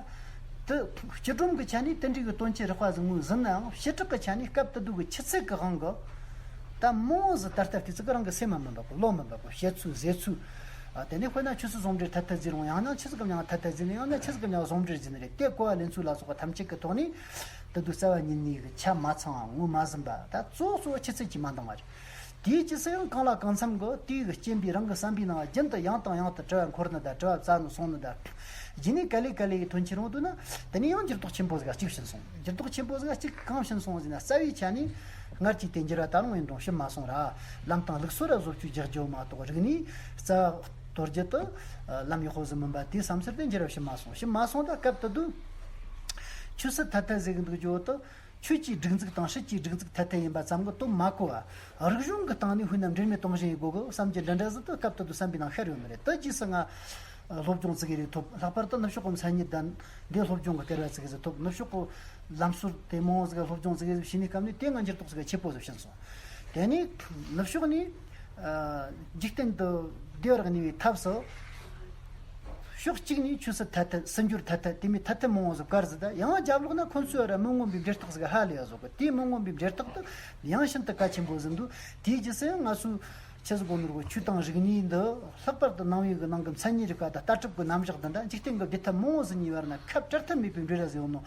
དེ་སྤྱི་སྒྲོམ་གྱི་ཆ་ནས་དེ་འདྲའི་གི་དོན་ཆེན་རགས་པ་ཟིག་ངོས་ཟིན་ནའང་། བྱེ་བྲག་གི་ཆ་ནས་སྐབས་དེ་དུས་ཀྱི་ཆུ་ཚད་ཀྱི་དབང་གིས་ད་མང་བོ་ཟིག་ད་ལྟ་དེ་ཚོ་གི་རང་གི་སེམས་མ་མིན་པ་གི། བློ་མིན་པ་གི། བཤད་ཚུལ་ཟེར་ཚུལ། ཨ། དེ་ནས་དཔེར་ན་ཆུ་སི་ཟུང་འབྲེལ་ཐ་ཐ་ཟེར་རུང་། ཡང་ན་ཆི་ཟིག་གི་མྱིང་ཐ་ཐ་ཟེར་ནི། ཡང་ན་ཆི་ཟིག་གི་མྱིང་ཟུང་འབྲེལ་ཟེར་ནི་རེད། དེ་གོ་བ་ལེན་ཚུལ་ལ་སོགས་པ་ཐམས་ཅད་ཀྱི་ཐོག་ནས་དེ་དུས་རྩ་བ་ཉིད་ནས་གི་ཆ་མ་ཚང་བ། ངོས་མ་ཟིན་པ། ད་གཙོ་བོ་གཙོ་བོ་ཆུ་ཚད་ཀྱིས་མ་འདང་བ་རེད། དེའི་རྗེས་སུ་ཡང་གང་ལ་གང་འཚམ་གྱིས་དེའི་རྐྱེན་པས་རང་གི་བསམ་པའི་ནང་རྒྱུན་དུ་ཡང་དང་ཡང་དུ་དྲི་བ་འཁོར་ནི་དང་། དྲི་བ་བཙལ་ནི་སོང་ནི་དང་། རྗེས་ནས་ག་ལེ་ག་ལེ་ཡི་དོན་ཆེ་རུང་དུས་ན། དེ་ནས་ཡང་འགྱུར་ལྡོག་ཆེན་པོ་ཟིག་གཅིག་ཕྱིན་སོང་། འགྱུར་ལྡོག་ཆེན་པོ་ཟིག་གཅིག་གང་ཕྱིན་སོང་ཟེར་ན། རྩ་བའི་ཆ་ནས་སྔར་གྱི་དེ་འགྱུར་བ་ད་རུང་ཡིན་རུང་ཕྱིན་མ་སོང་ར། ལམ་དང་ལུགས་སྲོལ་ལ་བཟོ་བཅོས་རྒྱག་རྒྱུ་མ་གཏོགས། རིག་གནས་རྩ་བ་གཏོར་རྒྱུ་དེ་ལམ་ཡག་པོ་ཟིག་མིན་པ་དེའི་བསམ་ཚུལ་དེ་འགྱུར་བ་ཕྱིན་མ་སོང་། ཕྱིན་མ་སོང་། ད་སྐབས་དེ་དུས་ཆུ་སི་ཐ་ཐ་ཟེར་གི་འདུག་རྒྱུ་དེ། ཆོས་ཀྱི་སྒྲིག་འཛུགས་དང་སྲིད་ཀྱི་སྒྲིག་འཛུགས་ཐ་དད་ཡིན་པ་ཙམ་གྱིས་དོན་མ་གོ་བར། རིག་གཞུང་གི་སྟེང་ནས་དཔེར་ན་འབྲེལ་མེད་གཏོང་བཞིན་ཡོད་དགོས་གི་བསམ་རྒྱུ་འདྲ་འདྲ་ཟིག་དེ་སྐབས་དེ་དུས་བསམ་པའི་ནང་ཤར་ཡོད་ནི་རེད། དེ་རྗེས་སུ་ང་སློབ་སྦྱོང་ཙིག་གེ་རེ་ཐོབ། ལྷག་པར་དུ་ནུབ་ཕྱོགས་གི་མཚན་ཉིད་དང་འདི་སློབ་སྦྱོང་གི་སྐལ་བ་ཙིག་གེ་ཟིག་ཐོབ། ནུབ་ཕྱོགས་གི་ལམ་སྲོལ་དེ་མང་བོ་ཟིག་སློབ་སྦྱོང་ཙིག་གེ་ཟིག་བྱས་ནས་སྐབས་ནས་དེ་ང་འགྱུར་ལྡོག་ཟིག་ཆེ་པོ་ཟིག་ཕྱིན་སོང་། དེ་ནས་ནུབ་ཕྱོགས་ནས། ཨ། འཇིག་རྟེན་དུ་བདེ་བར་གནས་པའི་ཐབས་སུ། ཕྱོགས་གཅིག་ནས་ཆོས་སྲིད་ཐ་དད། སྲིད་འབྱོར་ཐ་དད། དེ་མིན་ཐ་དད་མང་བོ་ཟིག་བཀར་ཟིག་ད་ཡང་རྒྱབ་ལོག་ན་ཁོ་ཚོས་ར་མི་མངོན་པའི་འབྲེལ་ཐག་ཟིག་ཧ་ལས་ཡ་བཟོ་གི། དེའི་མི་མངོན་པའི་འབྲེལ་ཐག་དེ་ཡང་ཤིན་ཏུ་གལ་ཆེན་པོ་ཟིག་འདུག་དེའི་རྗེས་སུ་ཡང་ང་ཚོས་ཆི་ཟིག་གོ་ནོར་གོ། ཆོས་དང་རིག་གནས་འདི་ལྷག་པར་དུ་ནང་པའི་གི་ནང་གི་མཚན་ཉིད་རིག་པ་དང་ལྟ་གྲུབ་ཀྱི་རྣམ་གཞག་འདི་འདྲ། འཇིག་རྟེན་གྱི་བདེ་ཐབས་མང་བོ་ཟིག་གཉིས་བར་ན་ཁ་བྲལ་ཐབས་མེད་པའི་འབྲེལ་བ་ཟིག་ཡོད་ནོ་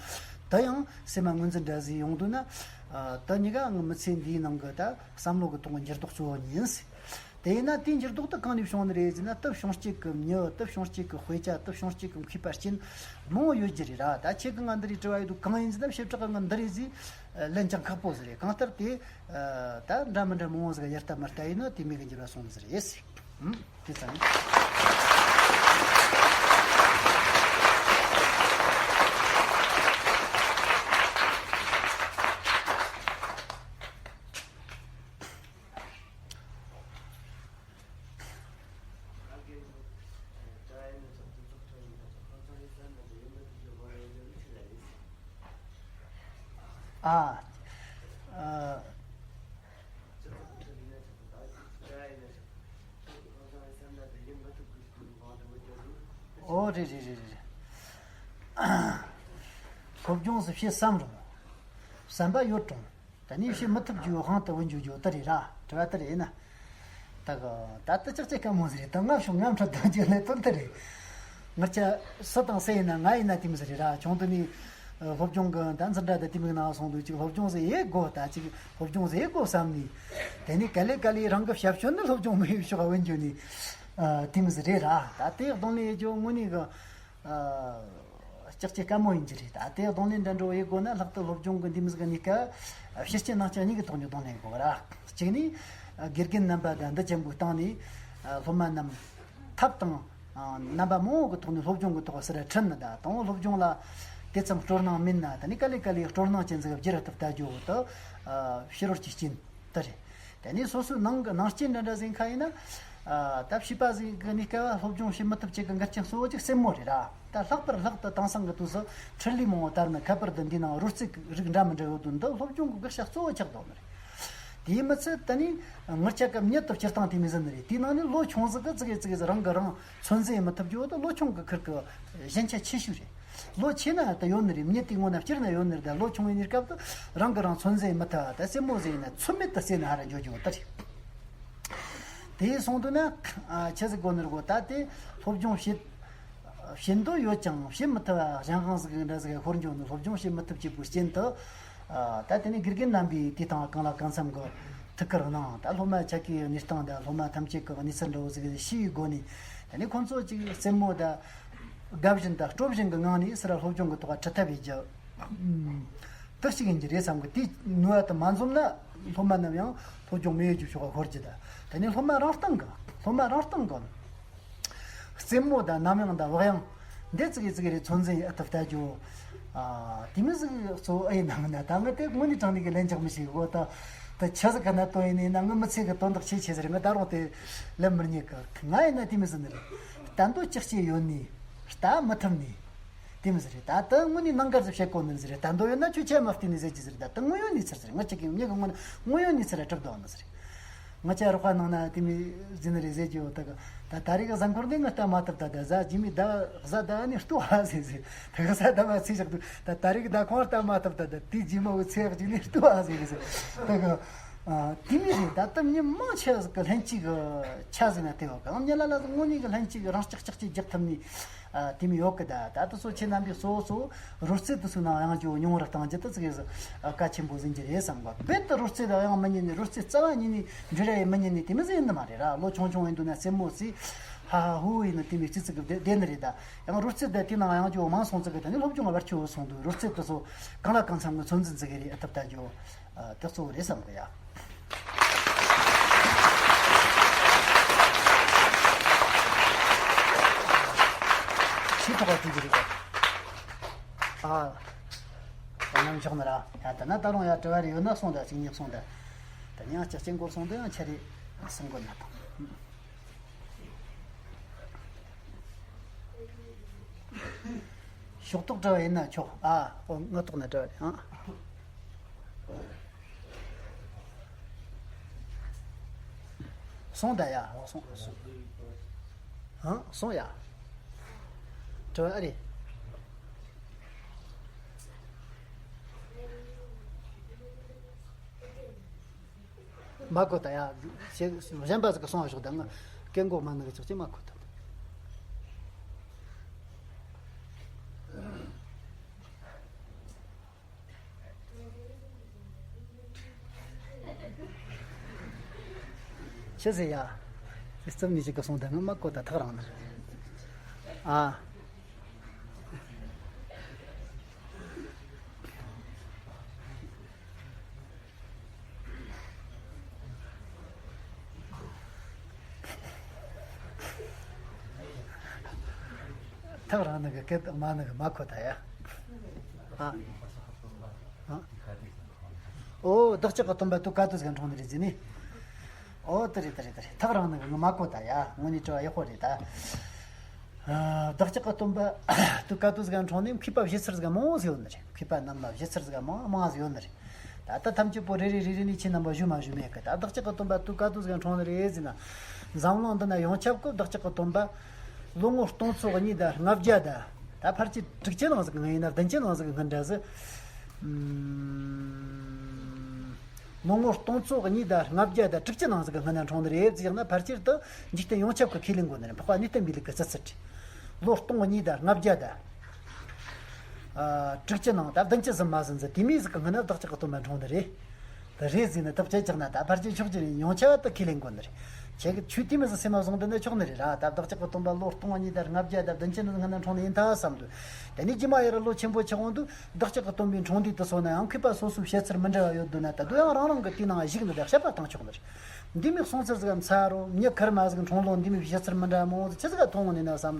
དེ་ཡང་སེམས་མ་ངོས་འཛིན་འདྲ་ཟིག་ཡོང་དུས་ན། ཨ། དེ་གཉིས་ཀ་ངའི་མི་ཚེ་འདིའི་ནང་གི་ད་བསམ་བློ་གི་ཐོག་གི་འགྱུར་ལྡོག་གཙོ་བོ་ཡིན། དེ་ཡིན་ན་དེའི་འགྱུར་ལྡོག་དེ་གང་ནས་བྱུང་ནི་རེད་ཟེར་ན། དེ་བྱུང་སྤྱད་གི་མྱི། དེ་བྱུང་སྤྱད་གི་དཔེ་ཆ། དེ་བྱུང་སྤྱད་གི་མཁས་པ་རྐྱེན་མང་བོ་ཡོད་རྒྱུ་རེད་ར། ད་ཁྱེད་ཀྱིས་ང་འདི་རིགས་དྲི་བ་ཡོད་དུས་གང་ཡིན་ཟེར་ན། བྱེ་བྲག་གི་ང་འདི་རེད་ཟེར་ལན་ཅང་ཁག་པོ་ཟིག་རེད། གང་ལྟར་དེ་ད་འདྲ་མི་འདྲ་མང་བོ་ཟིག་ཡར་ལྟ་མར་ལྟ་ཡིན་ན་དེ་མོ་གི་འགྱུར་བ་སོང་ནི་ཟིག་རེད། ཨུམ། དེ་ཙམ། ཨ། ཨ། ཨོ། རེད་རེད་རེད་རེད། སློབ་སྦྱོང་ཟིག་བྱེད་བསམ་རུང་། བསམ་པ་ཡོད་རུང་། ད་ནི་བྱེད་མི་ཐུབ་རྒྱུའི་དབང་དུ་བུད་འགྱོ་རྒྱུ་དེ་རེད་ར། དྲི་བ་དེ་རེད་ན། ད་གི་ད་ལྟ་ཅག་ཅིག་དཀའ་མོ་ཟིག་རེད། ད་ང་ཤོག་ངམ་ཁྲོད་དུ་འགྱོ་ལས་དོན་དེ་རེད། ང་ཆ་སུ་དང་སུ་ཡིན་ན། ང་ཡིན་ན་དེ་མོ་ཟིག་རེད་ར། ཆུང་དུས་ནས་སློབ་སྦྱོང་གི་ད་འཛིན་གྲྭ་དང་དེ་མོ་གི་ནང་སོང་དུས། ཅིག་སློབ་སྦྱོང་ཟིག་ཡེ་དགོས། ད་ཅིག་སློབ་སྦྱོང་ཟིག་ཡེ་དགོས་བསམ་ནས། དེ་ནས་ག་ལེ་ག་ལེ་རང་གི་ཞབས་ཞུ་ནི་སློབ་སྦྱོང་མི་ཡེ་ཕྱོགས་བུད་འགྱོ་ནས། ཨ། དེ་མོ་ཟིག་རེད་ར། ད་དེ་གདོང་ལེན་ཡེ་རྒྱུ་དངོས་གནས་གི། ཨ། ལྕགས་ཀྱི་དཀའ་མོ་ཡིན་གྱི་རེད། ད་དེ་གདོང་ལེན་འདྲ་འདྲ་བོ་ཡེ་དགོས་ན། ལྷག་ཏུ་སློབ་སྦྱོང་གི་འདི་མོ་ཟིག་གི་གནས་སྐབས་ཕྱི་སྐྱིད་ནང་སྐྱིད་གཉིས་ཀྱི་ཐོག་ནས་གདོང་ལེན་དགོས་ར། གཅིག་ནས་དགེ་རྒན་རྣམ་པ་དང་འདི་ཅན་པོའི་སྟེང་ནས་སློབ་མ་རྣམས་ཐབས་དང་རྣམ་པ་མང་བོ་གི་ཐོག་ནས་སློབ་སྦྱོང་གི་ཐོག་ཟུར་ཁྲིད་ནི་དང་། དང་པོ་སློབ་སྦྱོང་ལ་དེ་ཙམ་སྤྲོ་སྣང་མེད་ན། དེ་ནས་ག་ལེ་ག་ལེ་སྤྲོ་སྣང་ཅན་ཟིག་བསྒྱུར་ཐུབ་ལྟ་རྒྱུ་བོ་དེ་ཕྱི་རོལ་གྱི་རྐྱེན་དེ་རེད། དེ་ནས་སོ་སོའི་ནང་གི་ནང་རྐྱེན་འདྲ་འདྲ་ཟིག་ཡིན་ཁ་ཡིན་ན། ཨ། ད་བྱིས་པ་ཟིག་གི་གནས་སྐབས་སློབ་སྦྱོང་བྱེད་མི་ཐུབ་ཅིག་གི་འགལ་རྐྱེན་གཙོ་བོ་ཅིག་རྩེད་མོ་རེད་ར། ད་ལྷག་པར་ལྷག་ཏུ་དེང་སང་གི་དུས་སུ་འཕྲུལ་ལས་མང་བོ་དར་ནས། ཁྱད་པར་དུ་འདིའི་ནང་རོལ་རྩེད་རིགས་འདྲ་མི་འདྲ་ཡོད་དོ། འདི་སློབ་སྦྱོང་གི་དགག་བྱ་གཙོ་བོ་ཆགས་འདུག་ནི་རེད། དེའི་མི་ཚད་ད་ནི་ངར་ཆ་སྐབས་མྱི་དེ་སྤྱིར་བཏང་དེ་མོ་ཟིག་ནི་རེད། དེའི་ནང་ནས་ལོ་ཆུང་ཟིག་གི་ཙི་གེ་ཙི་གེ་ཟིག་རང་གི་རང་ཚོད་འཛིན་མི་ཐུབ་རྒྱུ་བོ་ད་ལོ་ཆུང་གི་ཁུར་གི་ཞན་ཆ་ཆེ་ཤོས་རེད། ལོ་ཆེ་ན་ད་ཡོད་ནི་རེད། མྱི་དེའི་ངོ་ན་སྤྱིར་ན་ཡོད་ནི་རེད། ད་ལོ་ཆུང་བའི་གནས་སྐབས་དུ་རང་གི་རང་ཚོད་འཛིན་མི་ཐུབ། ད་རྩེད་མོ་ཟིག་ཡིན་ན་ཚོད་མེད་དུ་རྩེ་ནས་ཧ་ར་འགྱོ་རྒྱུ་བོ་ད་རེད། དེ་སོང་དུས་ན། ཨ། ཆི་ཟིག་དགོས་ནི་རེད་གོ། ད་དེ་སློབ་སྦྱོང་བྱེད་བྱེད་འདོད་ཡོད་ཀྱང་བྱེད་མི་ཐུབ་པ་གཞན་དབང་ཟིག་གི་འདྲ་ཟིག་གི་ཤོར་འགྱོ་ནི། སློབ་སྦྱོང་བྱེད་མི་ཐུབ་ཅེས་པོའི་རྐྱེན་དུ། ཨ། ད་དེ་ནས་དགེ་རྒན་རྣམ་པས་དེའི་སྟེང་གང་ལ་གང་འཚམ་གི་ཐུགས་ཁུར་གནང་། ད་སློབ་མ་ཆ་གི་གནས་སྟངས་དང་སློབ་མ་ཐམས་ཅད་ཀྱི་གནས་ཚུལ་འདྲ་བོ་ཟིག་ཤེས་པའི་སྒོ་ནས། དེ་ནས་ཁོང་ཚོ་ཅིག་རྩེད་མོ་དང་དགའ་བཞིན་དང་སྤྲོ་བཞིན་གྱི་ངང་ནས་ཟེར་ར་སློབ་སྦྱོང་གི་ཐོག་ཁྲིད་ཐབས་ཡེད་རྒྱུ་དེ་གཅིག་ཡིན་གྱི་རེད་བསམ་གི། དེའི་ནུས་པ་དེ་མ་འཛོམས་ན་སློབ་མ་རྣམས་ཡང་སློབ་སྦྱོང་མི་ཡོད་རྒྱུ་ཕྱོགས་ལ་ཤོར་རྒྱུ་དང་། དེ་ནས་སློབ་མ་རང་སྟེང་གི་སློབ་མ་རང་སྟེང་གི་རྩེད་མོ་དང་གནམ་དབྱངས་དང་བག་ཡངས་འདི་ཙི་གེ་ཙི་གེ་རེ་ཚོད་འཛིན་ཨེ་ཐུབ་ལྟ་རྒྱུ། ཨ། དེ་མོ་ཟིག་གཙོ་བོ་ཨེ་ཡིན་ནམ་ན། ད་ངས་དེ་དངོས་གནས་དྲང་གནས་ཀྱི་ལན་རྒྱག་མི་ཤེས་གོ། ད་ད་ཆི་ཟིག་གི་གནད་དོན་ཡིན་ནི་ཡིན་ན། ངའི་མི་ཚེ་གི་དོན་དག་ཆེ་ཆེ་ཟེར། ངས་ད་རུང་དེ་ལན་མི་རྙེད་གི། ང་ཡིན་ན་དེ་མོ་ཟིག་ནི་རེད། ལྟ་འདོད་ཅིག་སྐྱེས་ཡོད་ནི། ལྟ་མི་ཐུབ་ནི། དེ་མོ་ཟིག་རེད། ད་དེ་དངོས་གནས་གནད་འགག་ཟིག་བཤད་གོ་ནི་ཟིག་རེད། ལྟ་འདོད་ཡོད་ན་ཁྱོད་ཆི་མ་བལྟས་ནས་ཟེར་གྱི་ཟིག་རེད། ད་དེ་དངོས་ཡོད་གནས་ཚུལ་ཟིག་རེད། ང་གཅིག་གིས་མྱི་གི་ངོ་ན་དངོས་ཡོད་གནས་ཚུལ་ལ་གྲུབ་བསྡད་ནི་ཟིག་རེད། ང་ཅག་རོགས་པ་ནང་ན་དེ་མོ་ཟིག་ནི་རེད་ཟེར་གྱི་ཡོད། ད་གི་ད་ད་རེས་གི་གཟའ་འཁོར་འདི་ངས་ལྟ་མ་ཐུབ། ད་ད་གཟའ་རྗེས་མའི་ཟླ་གཟའ་ཟླ་བ་ནས་ལྟོས་ཨ་ཟེར་ཟེར། ད་གི་གཟའ་ཟླ་བ་ཚེས་བཞག་འདུག། ད་ད་རེས་གི་ཟླ་གང་ལྟ་མ་ཐུབ། ད་ད་དེ་རྗེས་མ་བོ་ཚེས་གཅིག་ནས་ལྟོས་ཨ་ཟེར་ཟེར། ད་གི་ཨ། དེ་མོ་རེད། ད་ལྟ་མྱི་མང་ཆེ་ཟིག་གི་ལྷན་སྐྱེས་གི་ཆ་ཟིག་ན་དེ་བ་གང་མྱི་ལ་ལ་ཟིག་དངོས་གནས་གི་ལྷན་སྐྱེས་གི་རང་ལྕགས་ལྕགས་ཀྱི་རྒྱག་ཐུབ་ནི། ཨ། དེ་མོ་ཡོད་གི། ད་ད་ལྟ་སོ་ཆེ་རྣམ་པའི་གཙོ་བོ་གཙོ་བོ་རོལ་རྩེད་དེ་ཚོའི་ནང་ཡང་རྒྱུ་ཉུང་རུ་གཏང་རྒྱུ་དེ་ཙི་གེ་ཟིག་གལ་ཆེན་པོ་ཟིན་གྱི་རེད་བསམ་གི། རྦད་དེ་རོལ་རྩེད་དང་ཡང་མི་ཉན་ནི། རོལ་རྩེད་རྩ་བ་ཉིད་ནས་འབྲི་ར་ཡི་མི་ཉན་ནི་དེ་མོ་ཟིག་ཡིན་ནི་མ་རེད་ར། ལོ་ཆུང་ཆུང་ཡིན་དུས་ན་རྩེད་མོ་རྩེ་ཧ་ཧ་ཧུ་ཧུ་ཡིན་ནི་དེ་མོ་རྩེ་རྩེ་གི་བསྡད་བསྡད་ནི་རེད། ད་ཡང་རོལ་རྩེད་དེ་དེ་ནང་ཡང་རྒྱུ་མང་སོང་ཙི་གི། ད་ནི་སློབ་སྦྱོང་བར་ཆད་སོང་འདུག། རོལ་རྩེད་དེ་ཚོ་གང་ལ་གང་འཚམ་གི་ཚོད་འཛིན་ཙི་གེ་རེ་ཨེ་ཐུབ་ལྟ་རྒྱུ། ཨ། དེ་གཙོ་བོ་རེད་བསམ་གི་ཡ། ཤེས་ཐུབ་པ་དེ་གི་རེད་པ། ཨ། ད་ནམ་ཞོག་ན་ར། ཡ། ད་ན་ད་རུང་ཡ་དྲི་བ་རེ་ཡོད་ན་གསུངས་ད། གཅིག་གཉིས་གསུངས་ད། ད་ནི་ཡང་ལྕགས་ཅན་སྐོར་སོང་དུ་ཡང་ཆ་རེ་གསུང་དགོས་ན་ད། ཕྱོགས་གཏོགས་དྲི་བ་ཡིན་ན་ཆོག། ཨ། ཨོ། ངག་ཐོག་ན་དྲི་བ་རེད་ཨང་། སོང་ད་ཡ། སོང་། སོང་། ཨང་། སོང་ཡ། དྲི་བ་ཨ་རེད། མ་གོ་ད་ཡ། ཞེ་གཞན་པ་ཟིག་གིས་གསུང་བ་ཞོག། ད་ང་སྐད་མགོ་མ་ནི་གི་ཅོག་ཅིག་མ་གོ་ད། ཆི་ཟེར་ཡ། རྩིབ་ནས་ཅིག་གིས་གསུང་། ད་ང་མ་གོ་ད། ཐག་རིང་ནི་རེད། ཨ། ཐག་རིང་ནི་གི་སྐད་དམའ་ནི་གི་མ་གོ་ད་ཡ། ཨ། ཨ། ཨོ། བདག་ཅག་གི་སྟོན་པ་དུས་ག་དུས་ག་འཁྲུངས་ནི་རེད་ཟེར་ནི། ཨོ། དེ་རེད། དེ་རེད། དེ་རེད། ཐག་རིང་ནི་གི་ང་མ་གོ་ད་ཡ། དངོས་གནས་དྲི་བ་ཡག་པོ་རེད་ད། ཨ། བདག་ཅག་གི་སྟོན་པ་དུས་ག་དུས་ག་འཁྲུངས་ནི། མཁས་པ་བཞེད་ཚུལ་ཟིག་མང་བོ་ཟིག་ཡོད་ནི་རེད། མཁས་པ་རྣམས་ལ་བཞེད་ཚུལ་ཟིག་མང་མང་ཟིག་ཡོད་ནི་རེད། ད་ལྟ་ཐམས་ཅད་པོ་རེ་རེ་རེ་རེ་ནས་ཁྱེད་རྣམ་པ་ཞུ་མ་ཞུ་མེད་གི། ད་བདག་ཅག་གི་སྟོན་པ་དུས་ག་དུས་ག་འཁྲུངས་ནི་རེད་ཟེར་ན། འཛམ་གླིང་འདི་ན་ཡོངས་ཁྱབ་ཀྱི་བདག་ཅག་གི་སྟོན་པ་ལོ་ངོ་སྟོང་ཚོ་གཉིས་དང་ལྔ་བརྒྱ་དང་། ད་ཕལ་ཆེར་དྲུག་ཅུ་ནང་ཟིག་གི་ངོས་ཡིན་ན་བདུན་ཅུ་ནང་ཟིག་གི་སྔོན་འདྲ་ཟིག། ཨུམ། ལོ་ངོ་སྟོང་ཚོ་གཉིས་དང་ལྔ་བརྒྱ་དང་དྲུག་ཅུ་ནང་ཟིག་གི་སྔོན་ན་འཁྲུངས་ནི་རེད་ཟེར་ན། ཕལ་ཆེར་དུ་འཇིག་རྟེན་ཡོངས་ཁྱབ་ཀྱིས་ཁས་ལེན་དགོས་ནི་རེད། འཕགས་པ་གནས་བརྟན་པའི་ལུགས་ཀྱི་རྩི་ཚུལ་རེད། ལོ་སྟོང་གཉིས་དང་ལྔ་བརྒྱ་དང་། ཨ། དྲུག་ཅུ་ནང་ད་བདུན་ཅུ་ཟིན་མ་ཟིན་ཟིག་དེ་མོ་ཟིག་གི་སྔོན་ན་བདག་ཅག་གི་སྟོན་པ་འཁྲུངས་ནི་རེད། དེ་རེད་ཟེར་ན་ཐབས་ཆེ་ཆག་ན། ད་ཕལ་ཆེར་ཕྱོགས་བཅུ་ནས་ཡོངས་ཁྱབ་ཏུ་ཁས་ལེན་དགོས་ནི་རེད། ཁྱེད་ཀྱིས་ཆོས་དེ་མོ་ཟིག་སེམས་མ་བཟུང་དུ་ནི་ཆོག་ནི་རེད་ར། ད་བདག་ཅག་གི་སྟོན་པ་ལོ་སྟོང་གཉིས་དང་ལྔ་བརྒྱ་དང་བདུན་ཅུ་ནང་སྔོན་ན་འཁྲུངས་ནི་ཡིན་ད་བསམ་དུས། དེ་ནས་རྗེས་མ་ཡར་ལོ་ཆེན་པོ་ཆགས་འོང་དུས་བདག་ཅག་གི་སྟོན་པའི་འཁྲུངས་འདས་དེ་ཚོ་ན་ཡང་མཁས་པ་སོ་སོའི་བཤད་ཚུལ་མི་འདྲ་བ་ཡོད་འདུག་ན། ད་དུང་ཡང་རང་རང་གི་དེའི་ནང་གཞིགས་ནི་དང་དཔྱད་པ་བཏང་ཆོག་ནི་རེད། འདི་མོ་གསུང་ཚུལ་ཟིག་གམ་ཚ་རོ། མྱི་ཁེར་མ་ཟིག་འཁྲུངས་ལོ་འདི་མོ་བཤད་ཚུལ་མི་འདྲ་མང་བོ་ཟིག་ཆི་ཟིག་ག་མཐོང་ངོ་ནས་ན་བསམ།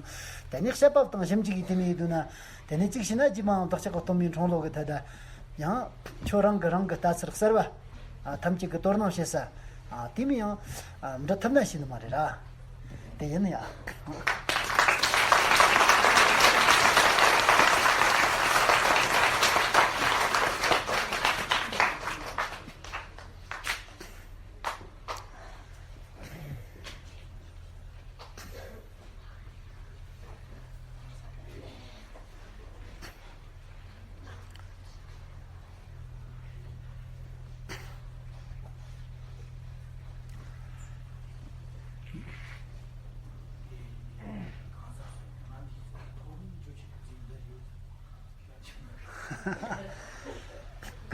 དེ་ནས་དཔྱད་པ་བཏང་ཞིབ་འཇུག་གིས་དེ་མོ་ཡིན་འདུག་ན། དེ་ནས་གཅིག་བྱས་ན་རྗེས་མའང་བདག་ཅག་གི་སྟོན་པའི་འཁྲུངས་ལོ་གི་ཐད་ད་ཡང་ཁྱོད་རང་གི་རང་གི་ལྟ་ཚུལ་གསར་བ། ཨ། ཐམས་ཅད་ཀྱིས་དོ་སྣང་བྱེད་ས། ཨ། དེ་མིན་ཡང་། ཨ། འབྲི་ཐུབ་ན་ཤེས་ནི་མ་རེད་ར། དེ་ཡིན་ཡ།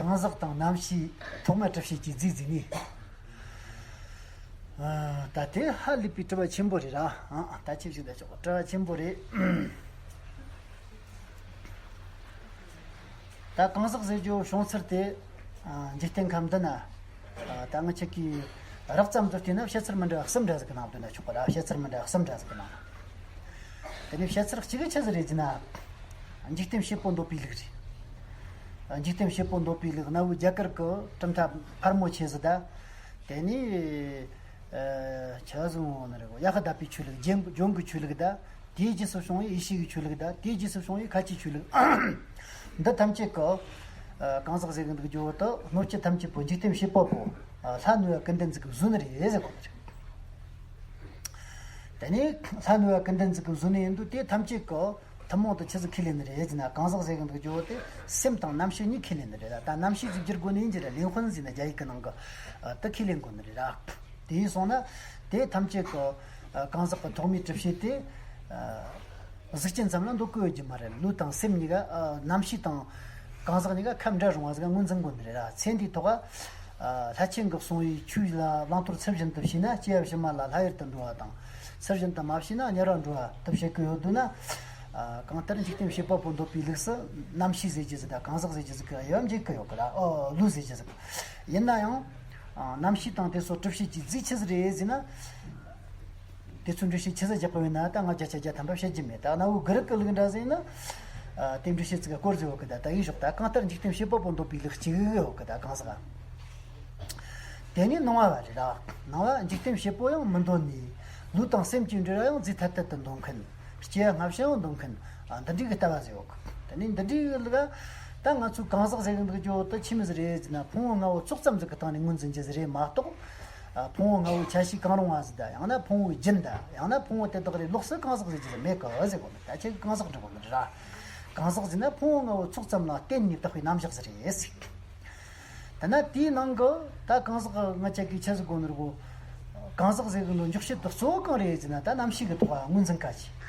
གང་ཟག་དང་རྣམ་ཤེས་ཐོག་མའི་གྲུབ་བྱེད་ཀྱི་རྫས་འཛིན་ནས། ཨ། ད་དེ་ཧ་ལས་པའི་དྲི་བ་ཆེན་པོ་རེད་ར། ཨ། ད་ཆེ་ཞིག་ད་ཆོག་དྲི་བ་ཆེན་པོ་རེད། ད་གང་ཟག་ཟེར་རྒྱུ་བྱུང་ཚུལ་དེ། ཨ། འཇིག་རྟེན་ཁམས་འདི་ན། ཨ། ད་ང་ཆ་གིས་རགས་ཙམ་དུ་བལྟས་ན་བཤད་ཚུལ་མི་འདྲ་བ་གསུམ་འདྲ་ཟིག་གི་ནང་བསྡུས་ན་ཆོག་གི་ར། བཤད་ཚུལ་མི་འདྲ་བ་གསུམ་འདྲ་ཟིག་གི་ནང་། དེ་ནས་བཤད་ཚུལ་གཅིག་གི་ཆི་ཟིག་རེད་ཟེར་ན། འཇིག་རྟེན་བྱེད་པོ་འདོད་པའི་ལུགས་རེད། འཇིག་རྟེན་བྱེད་པོ་འདོད་པའི་ལུགས་གནའ་བོའི་རྒྱ་གར་གྱི་གྲུབ་མཐའ་ཕལ་མོ་ཆེ་ཟིག་ད། དེ་ནས། ཨ། ཆ་ཟུང་ནི་རེད། ཡ་ཧ་དཱ་པའི་ཆོས་ལུགས། ལྗོན་ལྗོན་གྱི་ཆོས་ལུགས་ད། དེའི་རྗེས་སུ་བྱུང་བའི་ཡེ་ཤུ་གི་ཆོས་ལུགས་དང་། དེའི་རྗེས་སུ་བྱུང་བའི་ཁ་ཆེའི་ཆོས་ལུགས། འདི་ཐམས་ཅད་ཀྱི། ཨ། གང་ཟག་ཟེར་གི་འདུག་རྒྱུ་བོ་དེ་སྣོད་བཅུད་ཐམས་ཅད་པོ་འཇིག་རྟེན་བྱེད་པ་པོ། ཨ། ལྷ་ནུས་པ་ཀུན་ལྡན་ཟིག་གིས་བཟོས་ནི་རེད་ཟེར་གོ་ནི་རེད། དེ་ནས་ལྷ་ནུས་པ་ཀུན་ལྡན་ཟིག་གིས་བཟོས་ནི་ཡིན་དུས། དེ་ཐམས་ཅད་ཀྱི་ཐུན་མོང་དུ་ཆི་ཟིག་ཁས་ལེན་ནི་རེད་ཟེར་ན། གང་ཟག་ཟེར་གི་འདུག་རྒྱུ་བོ་དེ་སེམས་དང་རྣམ་ཤེས་གཉིས་ཁས་ལེན་ནི་རེད་ལ། ད་རྣམ་ཤེས་ཟིག་བསྒྱུར་དགོས་ནི་ཡིན་གྱི་རེད། ལིན་ཧོན་ཟེར་ན་རྒྱ་ཡིག་གི་ནང་གི། ཨ། དེ་ཁས་ལེན་དགོས་ནི་རེད་ར། དེ་ཡིན་སོང་ན། དེ་ཐམས་ཅད་ཀྱི། ཨ། གང་ཟག་གི་ཐོག་མའི་གྲུབ་བྱེད་དེ། ཨ། གཟུགས་ཅན་ཙམ་ལ་འདོད་ཀྱི་ཡོད་རྒྱུ་མ་རེད། ལུས་དང་སེམས་གཉིས་ཀ། ཨ། རྣམ་ཤེས་དང་གང་ཟག་གཉིས་ཀ་ཁ་འབྲལ་རུང་བ་ཟིག་ངོས་འཛིན་དགོས་ནི་རེད་ར། ཚེ་འདིའི་ཐོག་ག། ཨ། ལྷ་ཆེན་གྱིས་གསུངས་པའི་ཆོས་ལ་བླང་དོར་ཚུལ་བཞིན་དུ་བྱས་ན། སྐྱེ་བ་ཕྱི་མ་ལ་ལྷ་ཡུལ་དུ་འགྲོ་བ་དང་། ཚུལ་བཞིན་དུ་མ་བྱས་ན་དམྱལ་བར་འགྲོ་བ་དུ་བྱེད་ཀྱི་ཡོད་འདུག་ན། ཨ། གང་ལྟར་འཇིག་རྟེན་བྱེད་པ་པོ་འདོད་པའི་ལུགས་སུ་རྣམ་ཤེས་ཟེར་རྒྱུ་ཟིག་དང་གང་ཟག་ཟེར་རྒྱུ་ཟིག་གི་དབྱེ་བ་འབྱེད་ཀྱི་ཡོད་གི་ར། ཨོ། ལུས་ཟེར་རྒྱུ་ཟིག་ཡིན་ན་ཡང་། ཨ། རྣམ་ཤེས་དང་དེ་སོགས་གྲུབ་བྱེད་ཀྱི་རྫས་ཆི་ཟིག་རེད་ཟེར་ན། དེ་ཚོའི་འགྲེལ་བཤད་ཆི་ཟིག་རྒྱག་གི་ཡོད་ན། ད་ང་བརྒྱ་ཆ་བརྒྱ་ཐམ་པ་བཤད་རྒྱུ་མེད། ད་གནའ་བོའི་གི་རིགས་ཀྱི་ལུགས་འདྲ་ཟིག་ཡིན་ན། ཨ། དེ་འགྲེལ་བཤད་ཅིག་གི་སྐོར་ཟིག་ཡོད་གི། ད་ད་ཡིན་ཞོག་ད་གང་ལྟར་འཇིག་རྟེན་བྱེད་པ་པོ་འདོད་པའི་ལུགས་གཅིག་ཡོད་གི། ད་གང་ཟག་དེ་ནས་སྣང་བ་རེད་ར། སྣང་བ་འཇིག་རྟེན་བྱེད་པོ་ཡང་མི་འདོད་ནས། ལུས་དང་སེམས་ཀྱི་འབྲེལ་བ་ཡང་རྫས་ཐ་དད་དུ་འདོད་མཁན། སྐྱེ་བ་སྔ་ཕྱི་ཡང་འདོད་མཁན། ཨ། འདི་འདྲའི་གི་ལྟ་བ་ཟིག་ཡོད་གི། དེ་ནས་འདི་འདྲའི་གི་ལུགས། ད་ང་ཚོའི་གང་ཟག་ཟེར་གི་འདུག་རྒྱུ་དེ་ཆི་མོ་ཟིག་རེད་ཟེར་ན། ཕུང་པོ་ལྔ་བོ་ཚོགས་ཙམ་ཟིག་གི་སྟེང་ནས་ངོས་འཛིན་རྒྱུ་ཟིག་རེད་མ་གཏོགས། ཨ། ཕུང་པོ་ལྔ་བོའི་ཆ་ཤས་གང་རུང་བ་ཟིག་དང་། ཡང་ན་ཕུང་པོའི་རྒྱུན་དང་། ཡང་ན་ཕུང་པོ་དེ་དག་རེད་ལོགས་སུ་གང་ཟག་ཟེར་རྒྱུ་ཟིག་མེད་གི་ཟེར་གོ་ནི། ད་ཁྱེད་ཀྱིས་གང་ཟག་འབྲི་གོ་ནི་རེད་ར། གང་ཟག་ཟེར་ན་ཕུང་པོ་ལྔ་བོ་ཚོགས་ཙམ་ལ་བརྟེན་ནས་བཏགས་པའི་རྣམ་གཞག་ཟིག་རེད་ཟེར། དེ་ན་དེའི་ནང་གི་ད་གང་ཟག་ང་ཅག་གིས་ཆི་ཟིག་གོ་ནི་རེད་གོ། གང་ཟག་ཟེར་གི་འདུག་འཇོག་བྱེད་དེ་གཙོ་བོ་གང་རེད་ཟེར་ན། ད་རྣམ་ཤེས་ཀྱི་ཐོག་ལ་ངོས་འཛིན་གལ་ཆེ།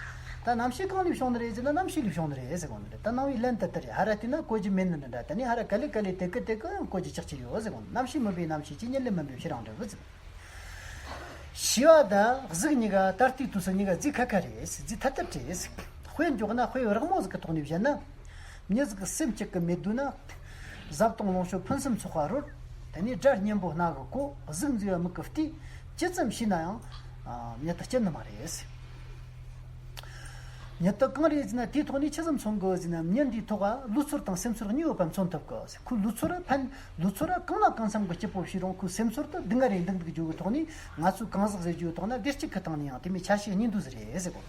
ད་རྣམ་ཤེས་གང་ལས་བྱུང་ནི་རེད་ཟེར་ན། རྣམ་ཤེས་ལས་བྱུང་ནི་རེད་ཟེར་གོ་ནི་རེད། ད་སྣང་བའི་ལན་དེ་དེ་རེད། ཧར་ར་བལྟས་ན་གོ་རྒྱུ་མེད་ནི་འདྲ་འདྲ། དེ་ནས་ཧར་ར་ག་ལེ་ག་ལེ་དེ་གི་དེ་གི་ཡང་གོ་རྒྱུ་ཅག་ཅིག་ཡོད་ཟེར་གོ་ནི། རྣམ་ཤེས་མིན་པའི་རྣམ་ཤེས་ཀྱི། ཉིད་ལས་མིན་པའི་ཕྱིར་རང་འབྲས་བུ་ཟེར། ཤེས་པ་དང་གཟུགས་གཉིས་ཀ་ད་ལྟའི་དུས་སུ་གཉིས་ཀ་རྫས་ཁ་ཁ་རེད། རྫས་ཐ་དད་རེད། དཔེ་འཇོག་ན་དཔེ་རགས་མོ་ཟིག་གི་ཐོག་ནས་བཤད་ན། མྱི་ཟིག་གི་སེམས་གཅིག་གི་མེ་མདོས་ན། བཟའ་བཏུང་ལོངས་སྤྱོད་ཕུན་སུམ་ཚོགས་པ་རོལ། དེ་ནས་སྒྲ་སྙན་པོ་རྣ་གིས་གོ། གཟུགས་མཛེས་པ་མིག་གིས་བལྟས། ཇི་ཙམ་ཤེས་ན་ཡང་། ཨ། མྱི་དེ་སྐྱིད་ནི་མ་རེད། མྱི་དེ་གང་རེད་ཟེར་ན། དེའི་ཐོག་ནས་ཆི་ཙམ་མཚོན་དགོས་ཟེར་ན། མྱི་འདིའི་ཐོག་ལ་ལུས་ཚོར་དང་སེམས་ཚོར་གཉིས་ཡོད་པ་མཚོན་ཐུབ་དགོས། ཁོའི་ལུས་ཚོར་ཕན། ལུས་ཚོར་གང་ལ་གང་འཚམ་གྱི་སྐྱིད་པོ་བྱས་རུང་། ཁོའི་སེམས་ཚོར་དེ་སྡུག་བསྔལ་རེ་འདུག་འདུག་རྒྱུ་གི་ཐོག་ནས། ང་ཚོས་གང་ཟག་ཟེར་རྒྱུའི་ཐོག་ན་དེ་གཅིག་གི་སྟེང་ནས་ཡང་དེ་མོའི་ཆ་ཤས་གཉིས་འདུས་ཟིག་རེད་ཟེར་གོ།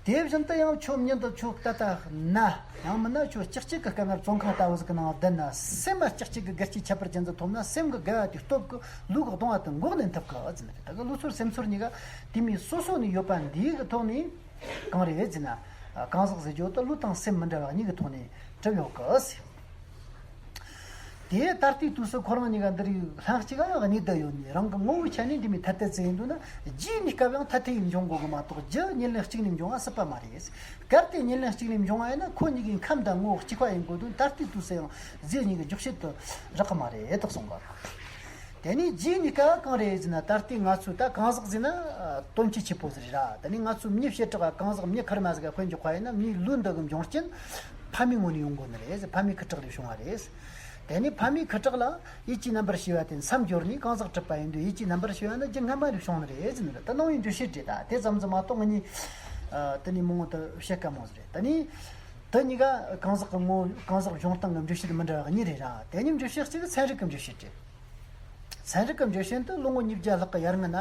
དེ་བཞིན་དུ་ཡང་ཁྱོད་མྱི་འདི་ཁྱོད་ད་ལྟ་ན། ཡང་མིན་ན་ཁྱོད་ལྕགས་སྐྱེགས་ཀྱི་དཀའ་ངལ་བཙོན་ཁང་ལྟ་བུ་ཟིག་གི་ནང་བསྡད་ན། སེམས་མ་ལྕགས་སྐྱེགས་ཀྱི་སྒལ་གྱིས་ཁྱབ་པར་རྒྱུ་མཚན་ཐོབ་ན། སེམས་ཀྱི་དགའ་བ་དེའི་སྟོབས་ཀྱིས་ལུས་ཀྱི་གདུང་བ་དེ་འགོག་ལེན་ཐུབ་གི་ཟེར་ནི་རེད། ད་གི་ལུས་ཚོར་སེམས་ཚོར་གཉིས་ཀ་དེ་མོའི་སོ་སོ་ནས་ཡོད་པ་འདིའི་གི་ཐོག་ནས་གང་རེད་ཟེར་ན། གང་ཟག་ཟེར་རྒྱུ་དེ་ལུས་དང་སེམས་མི་འདྲ་བ་གཉིས་ཀྱི་ཐོག་ནས་གྲུབ་ཡོད་གི་ཟེར། དེ་ད་ལྟའི་དུས་སུ་ཁོ་རང་གཉིས་ཀ་འདི་རིགས་ལྷན་གཅིག་ག་ཡང་གནས་བསྡད་ཡོད་ནི། རང་གི་ངོ་བོའི་ཆ་ནས་འདི་མོའི་ཐ་དད་ཟིག་ཡིན་འདུག་ན། རྒྱུའི་གནས་སྐབས་ཡང་ཐ་དད་ཡིན་འབྱུང་དགོས་གི་མ་གཏོགས། རྒྱུ་ཉིད་ལན་གཅིག་ནས་འབྱུང་བ་སྲིད་པ་མ་རེད། གལ་ཏེ་ཉིད་ལན་གཅིག་ནས་འབྱུང་བ་ཡིན་ན། ཁོ་གཉིས་ཀའི་ཁམས་དང་ངོ་བོ་གཅིག་པ་ཡིན་དགོས་དོན་ད་ལྟའི་དུས་སུ་ཡང་རྫས་གཉིས་ཀྱི་འཇོག་བྱེད་དུ་རག་གི་མ་རེད་དོ་གསུངས་པ་རེད། དེ་ནས་རྒྱུའི་གནས་སྐབས་གང་རེད་ཟེར་ན། ད་ལྟའི་ང་ཚོས་ད་གང་ཟག་ཟེར་ན་དོན་གྱི་ཆེད་པོ་ཟིག་རེད་ར། དེ་ནས་ང་ཚོས་མྱི་བྱེ་བྲག་ག་གང་ཟག་མྱི་ཁེར་མ་ཟིག་ག་དཔེ་འཇོག་པ་ཡིན་ན། མྱིའི་ལུས་འདི་གི་འབྱུང་རྐྱེན་ཕ་མའི་ངོས་ནས་ཡོང་དགོས་ནི་རེད། ཕ་མའི་ཁུ་ཁྲག་ལས་བྱུང་བ་རེད། དེ་ནས་ཕ་མའི་ཁུ་ཁྲག་ལ་ཡིད་ཀྱི་རྣམ་པར་ཤེས་པ་དེ་མཚམས་སྦྱོར་ནས་གང་ཟག་གྲུབ་པ་ཡིན་དུས། ཡིད་ཀྱི་རྣམ་པར་ཤེས་པ་ནི་རྒྱུ་སྔ་མ་ལས་བྱུང་ནི་རེད་ཟེར་ནི་རེད། ད་སྣང་བའི་འགྲེལ་བཤད་རེད། ད་དེ་ཙམ་ཙམ་མ་གཏོགས་ངེད་གཉིས། ཨ། དེ་ནས་མང་བོ་དེ་བཤད་དཀའ་མོ་ཟིག་རེད། དེ་ནས་དེ་གཉིས་ཀ་གང་ཟག་གི་ངོ་། གང་ཟག་བྱུང་སྟངས་ཀྱི་འགྲེལ་བཤད་མི་འདྲ་བ་གཉིས་རེད་ར། དེ་ནས་འགྲེལ་བཤད་གཅིག་ཚན་རིག་གི་འགྲེལ་བཤད་རེད། ཚན་རིག་གི་འགྲེལ་བཤད་འདི་ལོ་ངོ་ཉིས་བརྒྱ་ལྷག་གི་ཡར་སྔོན་ན་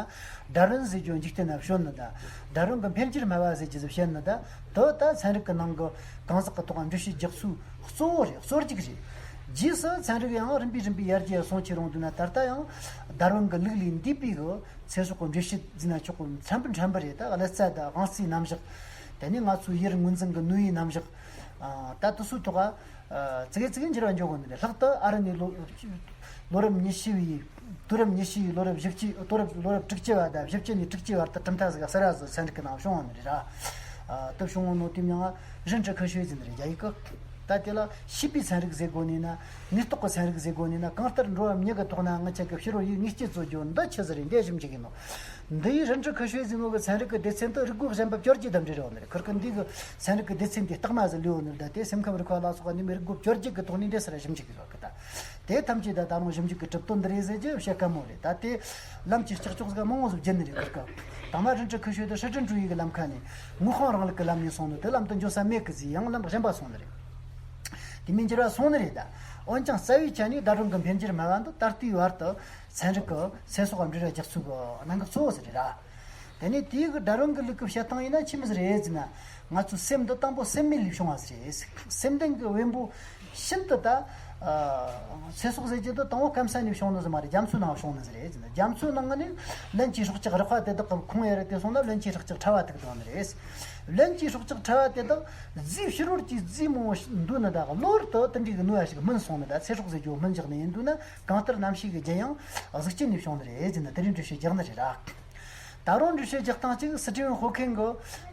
ཌར་ཝིན་ཟེར་རྒྱུ་འཇིག་རྟེན་ན་བྱོན་ནི་དང་། ཌར་ཝིན་གྱི་འཕེལ་འགྱུར་སྨྲ་བ་ཟེར་རྒྱུ་ཟིག་བཤད་ནི་དང་། དེ་ད་ཚན་རིག་གི་ནང་གི་གང་ཟག་གི་ཐོག་འགྲེལ་བཤད་རྒྱག་ཚུལ་གཙོ་བོ་རེད། གཙོ་རྒྱུག་རེད། རྗེས་སུ་ཚན་རིག་ཡང་རིམ་པས་རིམ་པས་ཡར་རྒྱས་སོང་ཁྱེར་ཡོང་དུས་ན། ད་ལྟ་ཡང་ཌར་ཝིན་གྱི་ལུགས་ལས་འདས་པའི་གི་ཚེ་སྲོག་གི་འགྲེལ་བཤད་ཟེར་ན་ཆོག་གི། ཕྲན་བུ་ཕྲན་བུ་རེད། ད་གླུ་རྩ་དང་དབང་རྩའི་རྣམ་གཞག་དེ་ནས་ང་ཚོའི་ཡུལ་ངོས་འཛིན་གྱི་ནུས་པའི་རྣམ་གཞག་ཨ། ད་དེ་ཚོའི་ཐོག་ཨ། ཙི་གེ་ཙི་གེ་འགྱུར་བ་འགྲོ་གི་ནི་རེད། ལྷག་ཏུ་ཨ་རི་ནས་ལོ་ལོ་རབས་ཉི་ཤུ་བའི། དུས་རབས་ཉི་ཤུ་བའི་ལོ་རབས་བཞི་བཅུ། དུས་རབས་ལོ་རབས་དྲུག་ཅུ་བ་དང་བཞི་བཅུ་ནས་དྲུག་ཅུ་བར་དུ་གྲུབ་མཐའ་ཟིག་གསར་བ་ཟིག་ཚན་རིག་གི་ནང་བྱུང་བ་ནི་རེད་ར། ཨ། དེ་བྱུང་བ་ནོ་དེ་མྱིང་ང་རིན་ཀྲི་ཁི་ཤོས་ཟེར་ནི་རེད། རྒྱ་ཡིག་གི། ད་དེ་ལ་བྱིས་པའི་ཚན་རིག་ཟེར་དགོས་ནི་ན། ནུས་རྟོག་གི་ཚན་རིག་ཟེར་དགོས་ནི་ན། གང་ལྟར་འགྲོ་བ་མྱི་གི་ཐོག་ན་ང་ཅག་གི་ཕྱི་རོལ་ཡུལ་དངོས་སྐྱེ་བཙོ་རྒྱུ་འདི་ཆི་ཟིག་རེད། འདི་ཞིབ་འཇུག་གི་ནོ། འདི་ཡི་རིན་ཀྲི་ཁི་ཤོས་ཟེར་ནོ་གི་ཚན་རིག་གི་སྡེ་ཚན་དུ་རིགས་སྒོ་གཞན་པ་བཅོ་བརྒྱད་དང་འབྲེལ་རེ་བ་ནི་རེད། ཁིར་གི་འདི་གི་ཚན་རིག་གི་སྡེ་ཚན་འདི་རྟགས་མ་ཟིག་ལུས་བ་ནི་རེད། ད་དེ་སེམས་ཁམས་རིག་པ་ལ་སོགས་པ་ནི་མི་རིགས་སྒོ་བཅོ་བརྒྱད་གི་ཐོག་ནས་འདྲེས་སེ་ར་ཞིབ་འཇུག་གི་ཡོད་གི། ད་དེ་ཐམས་ཅད་ད་ད་རུང་ཞིབ་འཇུག་གི་གྲུབ་དོན་འདི་རེད་ཟེར་རྒྱུ་བཤད་དཀའ་མོ་རེད། ད་དེ་ལམ་གྱི་ལྕགས་ཀྱོག་ཟིག་མང་བོ་ཟིག་བརྒྱུད་ནི་རེད། ཁིར་གི་དང་མ་རིན་ཀྲི་ཁི་ཤོས་དེ་ཧྲི་ཀྲིན་ཀྲུའུ་ཡི་གི་ལམ་ཁ་ནས་དངོས་དཔང་རིང་ལུགས་གི་ལམ་ནས་སོང་ནི། དེ་ལམ་དུ་འགྱོ་ས་མེད་གི་ཟིག། ཡང་ལམ་གཞན་པ་སོང་ནི་རེད། དེ་མིན་འགྱུར་བ་སོང་ནི་རེད། ད་འོན་ཀྱང་རྩ་བའི་ཆ་ནས་ཌར་ཝིན་གྱི་འཕེལ་འགྱུར་སྨྲ་བ་འདི་ད་ལྟའི་བར་དུ་ཚན་རིག་གི་ཚེ་སྲོག་གམ་འབྲེལ་བ་རྒྱག་ཚུལ་གྱི་གནད་འགག་གཙོ་བོ་ཟིག་རེད་ར། དེ་ནས་དེའི་གི་ཌར་ཝིན་གྱི་ལུགས་ཀྱི་བཤད་སྟངས་ཡིན་ན་ཆི་མོ་ཟིག་རེད་ཟེར་ན། ང་ཚོའི་སེམས་འདི་དང་པོ་སེམས་མེད་ལས་བྱུང་བ་ཟིག་རེད། སེམས་ལྡན་གྱི་བེམ་པོ་ཤིན་ཏུ་ད། ཨ། ཚེ་སྲོག་ཟེར་རྒྱུ་འདི་དང་པོ་སྐམ་ས་ནས་བྱུང་ནི་ཟིག་མ་རེད། རྒྱ་མཚོའི་ནང་བྱུང་ནི་ཟིག་རེད་ཟེར་ན། རྒྱ་མཚོའི་ནང་ནས་ལན་གྱི་སྲོག་ཆགས་རེག་པ་དེ་དག་གི་ཁོང་ཡ་རེ་དེ་སོང་ན་ལན་གྱི་སྲོག་ཆགས་ཕྲ་བ་དེ་གི་འདུག་ནི་རེད། ལན་གྱི་སྲོག་ཆགས་ཕྲ་བ་དེ་དག་རྫས་ཕྱི་རོལ་གྱི་རྫས་མང་བོ་འདུས་ནི་དག་གློ་བུར་དུ་དེ་འདྲའི་གི་ནུས་པ་ཞིག་སྨིན་སོང་ནི། ད་ཚེ་སྲོག་ཟེར་རྒྱུ་སྨིན་འཇགས་ནི་ཡིན་འདུག་ན། གང་ལྟར་རྣམ་ཤེས་ཀྱི་རྒྱུན་ཡང་གཟུགས་ཅན་ནས་བྱུང་ནི་རེད་ཟེར་ན། དེ་རིང་འགྲེལ་བཤད་རྒྱག་ནི་རེད་ར། ད་རུང་འགྲེལ་བཤད་རྒྱག་སྟངས་གཅིག་སི་ཊི་ཝན་ཧོ་ཁིང་གི་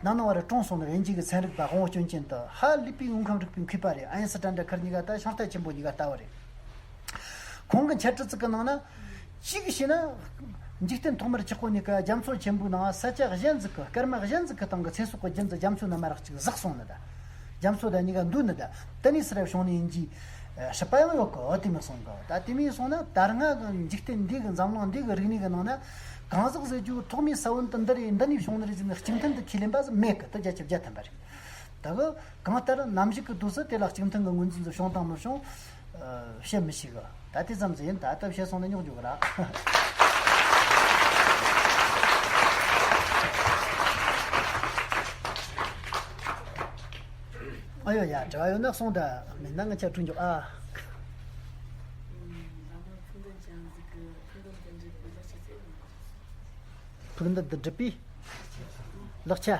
ནང་ནང་བར་གྲོངས་སོང་ནི་རེད། དབྱིན་ཇི་གི་ཚན་རིག་པ་དབང་བོ་སྐྱོན་ཅན་དུ་ཧ་ལས་པའི་དངོས་ཁམས་རིག་པའི་མཁས་པ་རེད། ཨ་ཡིན་སི་ཊན་འདྲ་ཁིར་གཉིས་ཀ་ད་ཤིང་རྟ་ཆེན་པོ་གཉིས་ཀ་ལྟ་བུ་རེད། ཁོང་གི་འཆད་ཁྲིད་ཅིག་གི་ནང་ན། གཅིག་བྱས་ན། འཇིག་རྟེན་ཐོག་མར་ཆགས་གོ་ནི་ཀ་རྒྱ་མཚོ་ཆེན་པོའི་ནང་ས་ཆ་གཞན་ཟིག་གི་སྐར་མ་གཞན་ཟིག་གི་སྟེང་གི་ཚེ་སྲོག་གི་རྒྱུན་དུ་རྒྱ་མཚོའི་ནང་མར་གཅིག་ཟག་སོང་ནི་ད། རྒྱ་མཚོ་དང་གཉིས་ཀ་འདུས་ནི་ད། དེ་ནས་སི་ར་བྱུང་ནི་ཡིན་གྱི། ཨ། སྲིད་པ་ཡང་ཡོད་གི། དེ་མི་སོང་གི། ད་དེ་མི་སོང་ན་ད་སྔ་གི་འཇིག་རྟེན་འདི་གི་འཛམ་གླིང་འདི་གི་རིག་གནས་གི་ནང་ན། གང་ཟག་ཟེར་རྒྱུ་ཐོག་མའི་ས་བོན་དུ་འདི་རེད། འདི་ནས་བྱུང་ནི་རེད་ཟེར་ནས་གཅིག་མཐུན་དུ་ཁས་ལེན་པ་ཟིག་མེད་གི། དེ་བརྒྱ་ཆ་བརྒྱ་ཐམ་པ་རེད། ད་གི་གང་ལྟར་ནམ་ཞིག་གི་དུས་སུ་དེ་ལ་གཅིག་མཐུན་གྱི་ངོས་འཛིན་དུ་བྱུང་དང་མི་བྱུང་། ཨ། བཤད་མི་ཤེས་གི། ད་དེ་ཙམ་ཟིག་ཡིན། ད་ལྟ་བཤད་སོང་ན་རྙོག་འཇོག་གི་ར། ཨ་ཡོ་ཡ། དྲི་བ་ཡོད་ན་གསུངས་ད། མེད་ན་ངི་ཆ་དྲུད་འཇོག་ཨ། ཕུགས་འདུན་དུ་འགྲུབ་པའི་ལག་ཆ།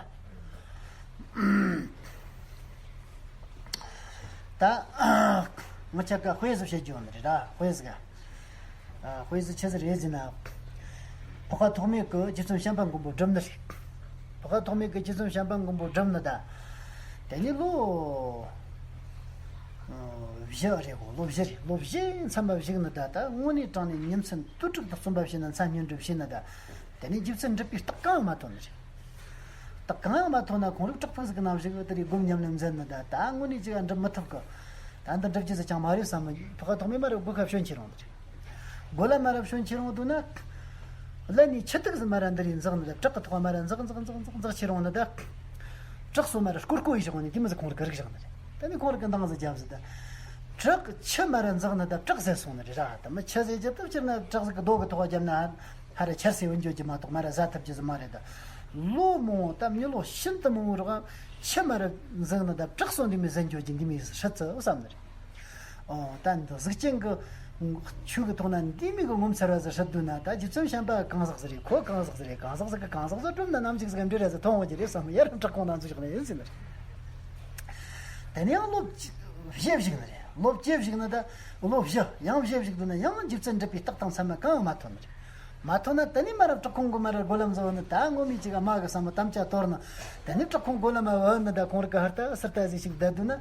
ད་ངི་ཆ་ག་དཔེ་ཟིག་བཤད་རྒྱུ་ཡོད་ནི་རེད་ར། དཔེ་ཟིག་ག་ཨ། དཔེ་ཟིག་ཆི་ཟིག་རེད་ཟེར་ན། འཕགས་པ་ཐོགས་མེད་ཀྱིས་རྗེ་བཙུན་བྱམས་པ་མགོན་པོ་བསྒྲུབས་ནི་རེད། འཕགས་པ་ཐོགས་མེད་ཀྱིས་རྗེ་བཙུན་བྱམས་པ་མགོན་པོ་བསྒྲུབས་ནི་ད། དེ་ནས་ལོ། ཨ། བཞི་རེད་གོ། ལོ་བཞི་རེད། ལོ་བཞི་མཚམས་མ་བཞུགས་ནི་ད། ད་དངོས་གནས་དྲང་གནས་ཉིན་མཚན་དུས་དྲུག་ཏུ་བརྩོན་པ་བྱས་ན་མཚན་སྙིགས་འགྲུབ་བྱས་ནི་ད། དེ་ནས་རྗེ་བཙུན་འགྲུབ་པའི་རྟགས་གང་ཡང་མ་ཐོན་ནི་རེད། རྟགས་གང་ཡང་མ་ཐོན་ན་ཁོང་རིགས་བྲག་ཕུག་ཟིག་གི་ནང་བཞུགས་དེ་རེད། སྒོམ་ཉམས་ལེན་མཛད་ནི་ད། ད་དངོས་གནས་ཅིག་འགྲུབ་མི་ཐུབ་གི། ད་འདི་འགྲུབ་རྒྱུ་ཟིག་ཅང་མ་རེད་བསམ་མི། འཕགས་པ་ཐོགས་མེད་མ་རེད། སྒོ་ཁ་བྱོན་ཁྱེར་ཡོང་ནི་རེད། སྒོ་ལ་མ་ར་བྱོན་ཁྱེར་ཡོང་དུས་ན། ཀླད་ནས་ཆུ་ཐིགས་ཟིག་མ་ར་འདི་རེད་འཛག་ནི་རེད། བྲག་གི་ཐོག་མ་ར་འཛག་འཛག་འཛག་འཛག་འཛག་ཁྱེར་ཡོང་ནི་ད། བྲག་སོ་མ་ར་སྐོར་སྐོར་ཡེ་བཞག་ནི་དེ་མོ་ཟིག་ཁོང་རིགས་གི་རིག་བཞག་ནི་རེད། ད་ནི་ཁོང་རིགས་གི་འདང་ཟིག་བརྒྱབ་ཟིག་ད། བྲག་ཆུ་མ་ར་འཛག་ནི་ད་བྲག་ཟད་སོང་ནི་རེད་ར། ད་མི་ཆུ་ཟད་རྒྱུ་ད་སྤྱིར་ན་བྲག་ཟིག་གི་རྡོ་གི་ཐོག་བརྒྱབ་ན། ཧ་ར་ཆར་སེ་བུད་འགྱོ་རྒྱུ་མ་གཏོགས་མ་ར་ཟ་ཐུབ་རྒྱུ་ཟིག་མ་རེད་ད། ལོ་མང་པོ་ད་མི་ལོ་ཤིན་ཏུ་མང་པོའི་རིང་ཆུ་མ་ར་འཛག་ནི་ད་བྲག་སོ་འདི་མོ་ཟད་འགྱོ་རྒྱུ་འདི་མོ་ཟིག་སྲིད་ཙི་བསམ་ནི་རེད། ཨོ། ད་འདི་གཟུགས་ཅན་གྱི་ཆོས་ཀྱི་ཐོག་ན་འདི་མོ་གི་ངོ་མཚར་བ་ཟིག་སྲིད་དུས་ན། ད་རྗེ་བཙུན་བྱམས་པ་གང་ཟག་ཟིག་རེད། ཁོ་གང་ཟག་ཟིག་རེད། གང་ཟག་ཟིག་གི་གང་ཟག་ཟིག་བསྒྲུབས་ན་ནམ་ཞིག་ཟིག་འབྲས་ར་ཟིག་ཐོན་འོང་རྒྱུ་རེད་བསམ། ཡར་བྲག་ཁུང་ནང་ཚུད་བཞག་ནི་ཡིན་ཟེར་ནི་རེད། དེ་ནས་ཡང་ལོ་བཞི་བཞུགས་ནི་རེད། ལོ་བཅུ་བཞུགས་ནི་ད། ལོ་བཞི་ཡང་བཞི་བཞུགས་དུས་ན་ཡང་རྗེ་བཙུན་འགྲུབ་པའི་རྟགས་དང་མཚན་མ་གང་ཡང་མ་ཐོན་ནི་རེད། མ་ཐོན་ན་དེ་ནས་མ་ར་བྲག་ཁུང་གི་མ་ར་སྒོ་ལམ་བཟོ་ནི་ད། ངོ་མའི་ཅིག་དམའ་གི་བསམ་བློ་དམ་བཅའ་དོར་ནི། དེ་ནས་བྲག་ཁུང་སྒོ་ལམ་མ་བུད་ནི་ད། ཁོང་རིགས་གི་ཧར་ད་སིར་ད་ཟིག་ཞིག་བསྡད་དུས་ན།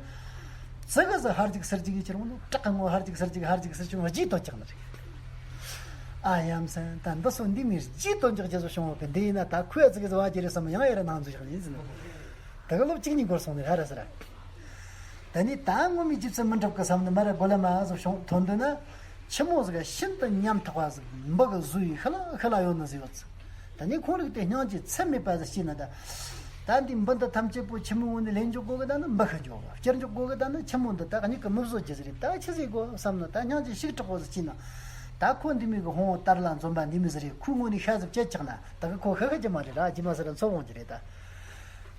ཙི་གི་ཟིག་ཧར་རྒྱུག་ཚུར་རྒྱུག་ཡེ་ཁྱེར་འོང་ནི། བྲག་གི་ངོ་ཧར་རྒྱུག་ཚུར་རྒྱུག་ཧར་རྒྱུག་ཚུར་རྒྱུག་རྗེས་དོན་རྒྱག་ནི་རེད། ཨ་ཡ་མཚན་ད་འདི་སོ་འདི་མོ་རྗེས་དོན་རྒྱག་རྒྱུ་ཟིག་བྱུང་བ་གི། འདི་ཡིན་ན་ད་ཁོས་ཙི་གི་ཟིག་བ་ཅི་རེད་བསམ། ཡང་ཡར་ནང་འཛུལ་བཞག་ནི་ཡིན་ཟེར་ནི། ད་གི་ལོ་བཅུ་གཉིས་འགོར་སོང་ནི་ཧ་ར་ཟེར། ད་ནི་ད་ངོ་མའི་རྗེ་བཙུན་མི་འགྲུབ་གི་བསམ་ནི། མ་ར་སྒོ་ལམ་མ་ཟིག་བྱུང་ཐོན་དུས་ན། ཆུ་མོ་ཟིག་ཤིན་ཏུ་ཉམ་ཐག་པ་ཟིག་འབུ་གི་བཟོ་ཡི་ཤི་ལ་ཤི་ལ་ཡོད་ནི་ཟིག་ཡོད་ཙི། ད་ནི་ཁོང་རིགས་དེ་སྙིང་རྗེ་ཚད་མེད་པ་ཟིག་སྐྱེས་ནི་ད། ད་འདི་འབུ་འདི་ཐམས་ཅད་པོ་ཆུ་མོའི་ངོས་ནས་ལེན་འཇོག་དགོས་གི། ད་ནི་འབུ་ཤི་འཇོག་གི། བསྐྱུར་འཇོག་དགོས་གི། ད་ནི་ཆུ་མོ་འདི་ད་མྱིག་གིས་མི་བཟོད་རྒྱུ་ཟིག་རེད། ད་ཆི་ཟིག་དགོས་བསམ་ནི། ད་སྙིང་རྗེ་ཤུགས་དྲག་པོ་ཟིག་སྐྱེས་ནི། ད་ཁོ་འདི་མོ་གི་ཕུང་པོ་དར་ལ་འཛོམས་པ་འདི་མོ་ཟིག་རེད། ཁོའི་ངོས་ནས་ཤ་ཟིག་བཅད་ཆགས་ན་ད་གི་ཁོ་ཤི་ཤི་རྒྱུ་མ་རེད་ར། རྗེས་མ་ཟེར་ར་འཚོ་འོང་རྒྱུ་རེད་ད།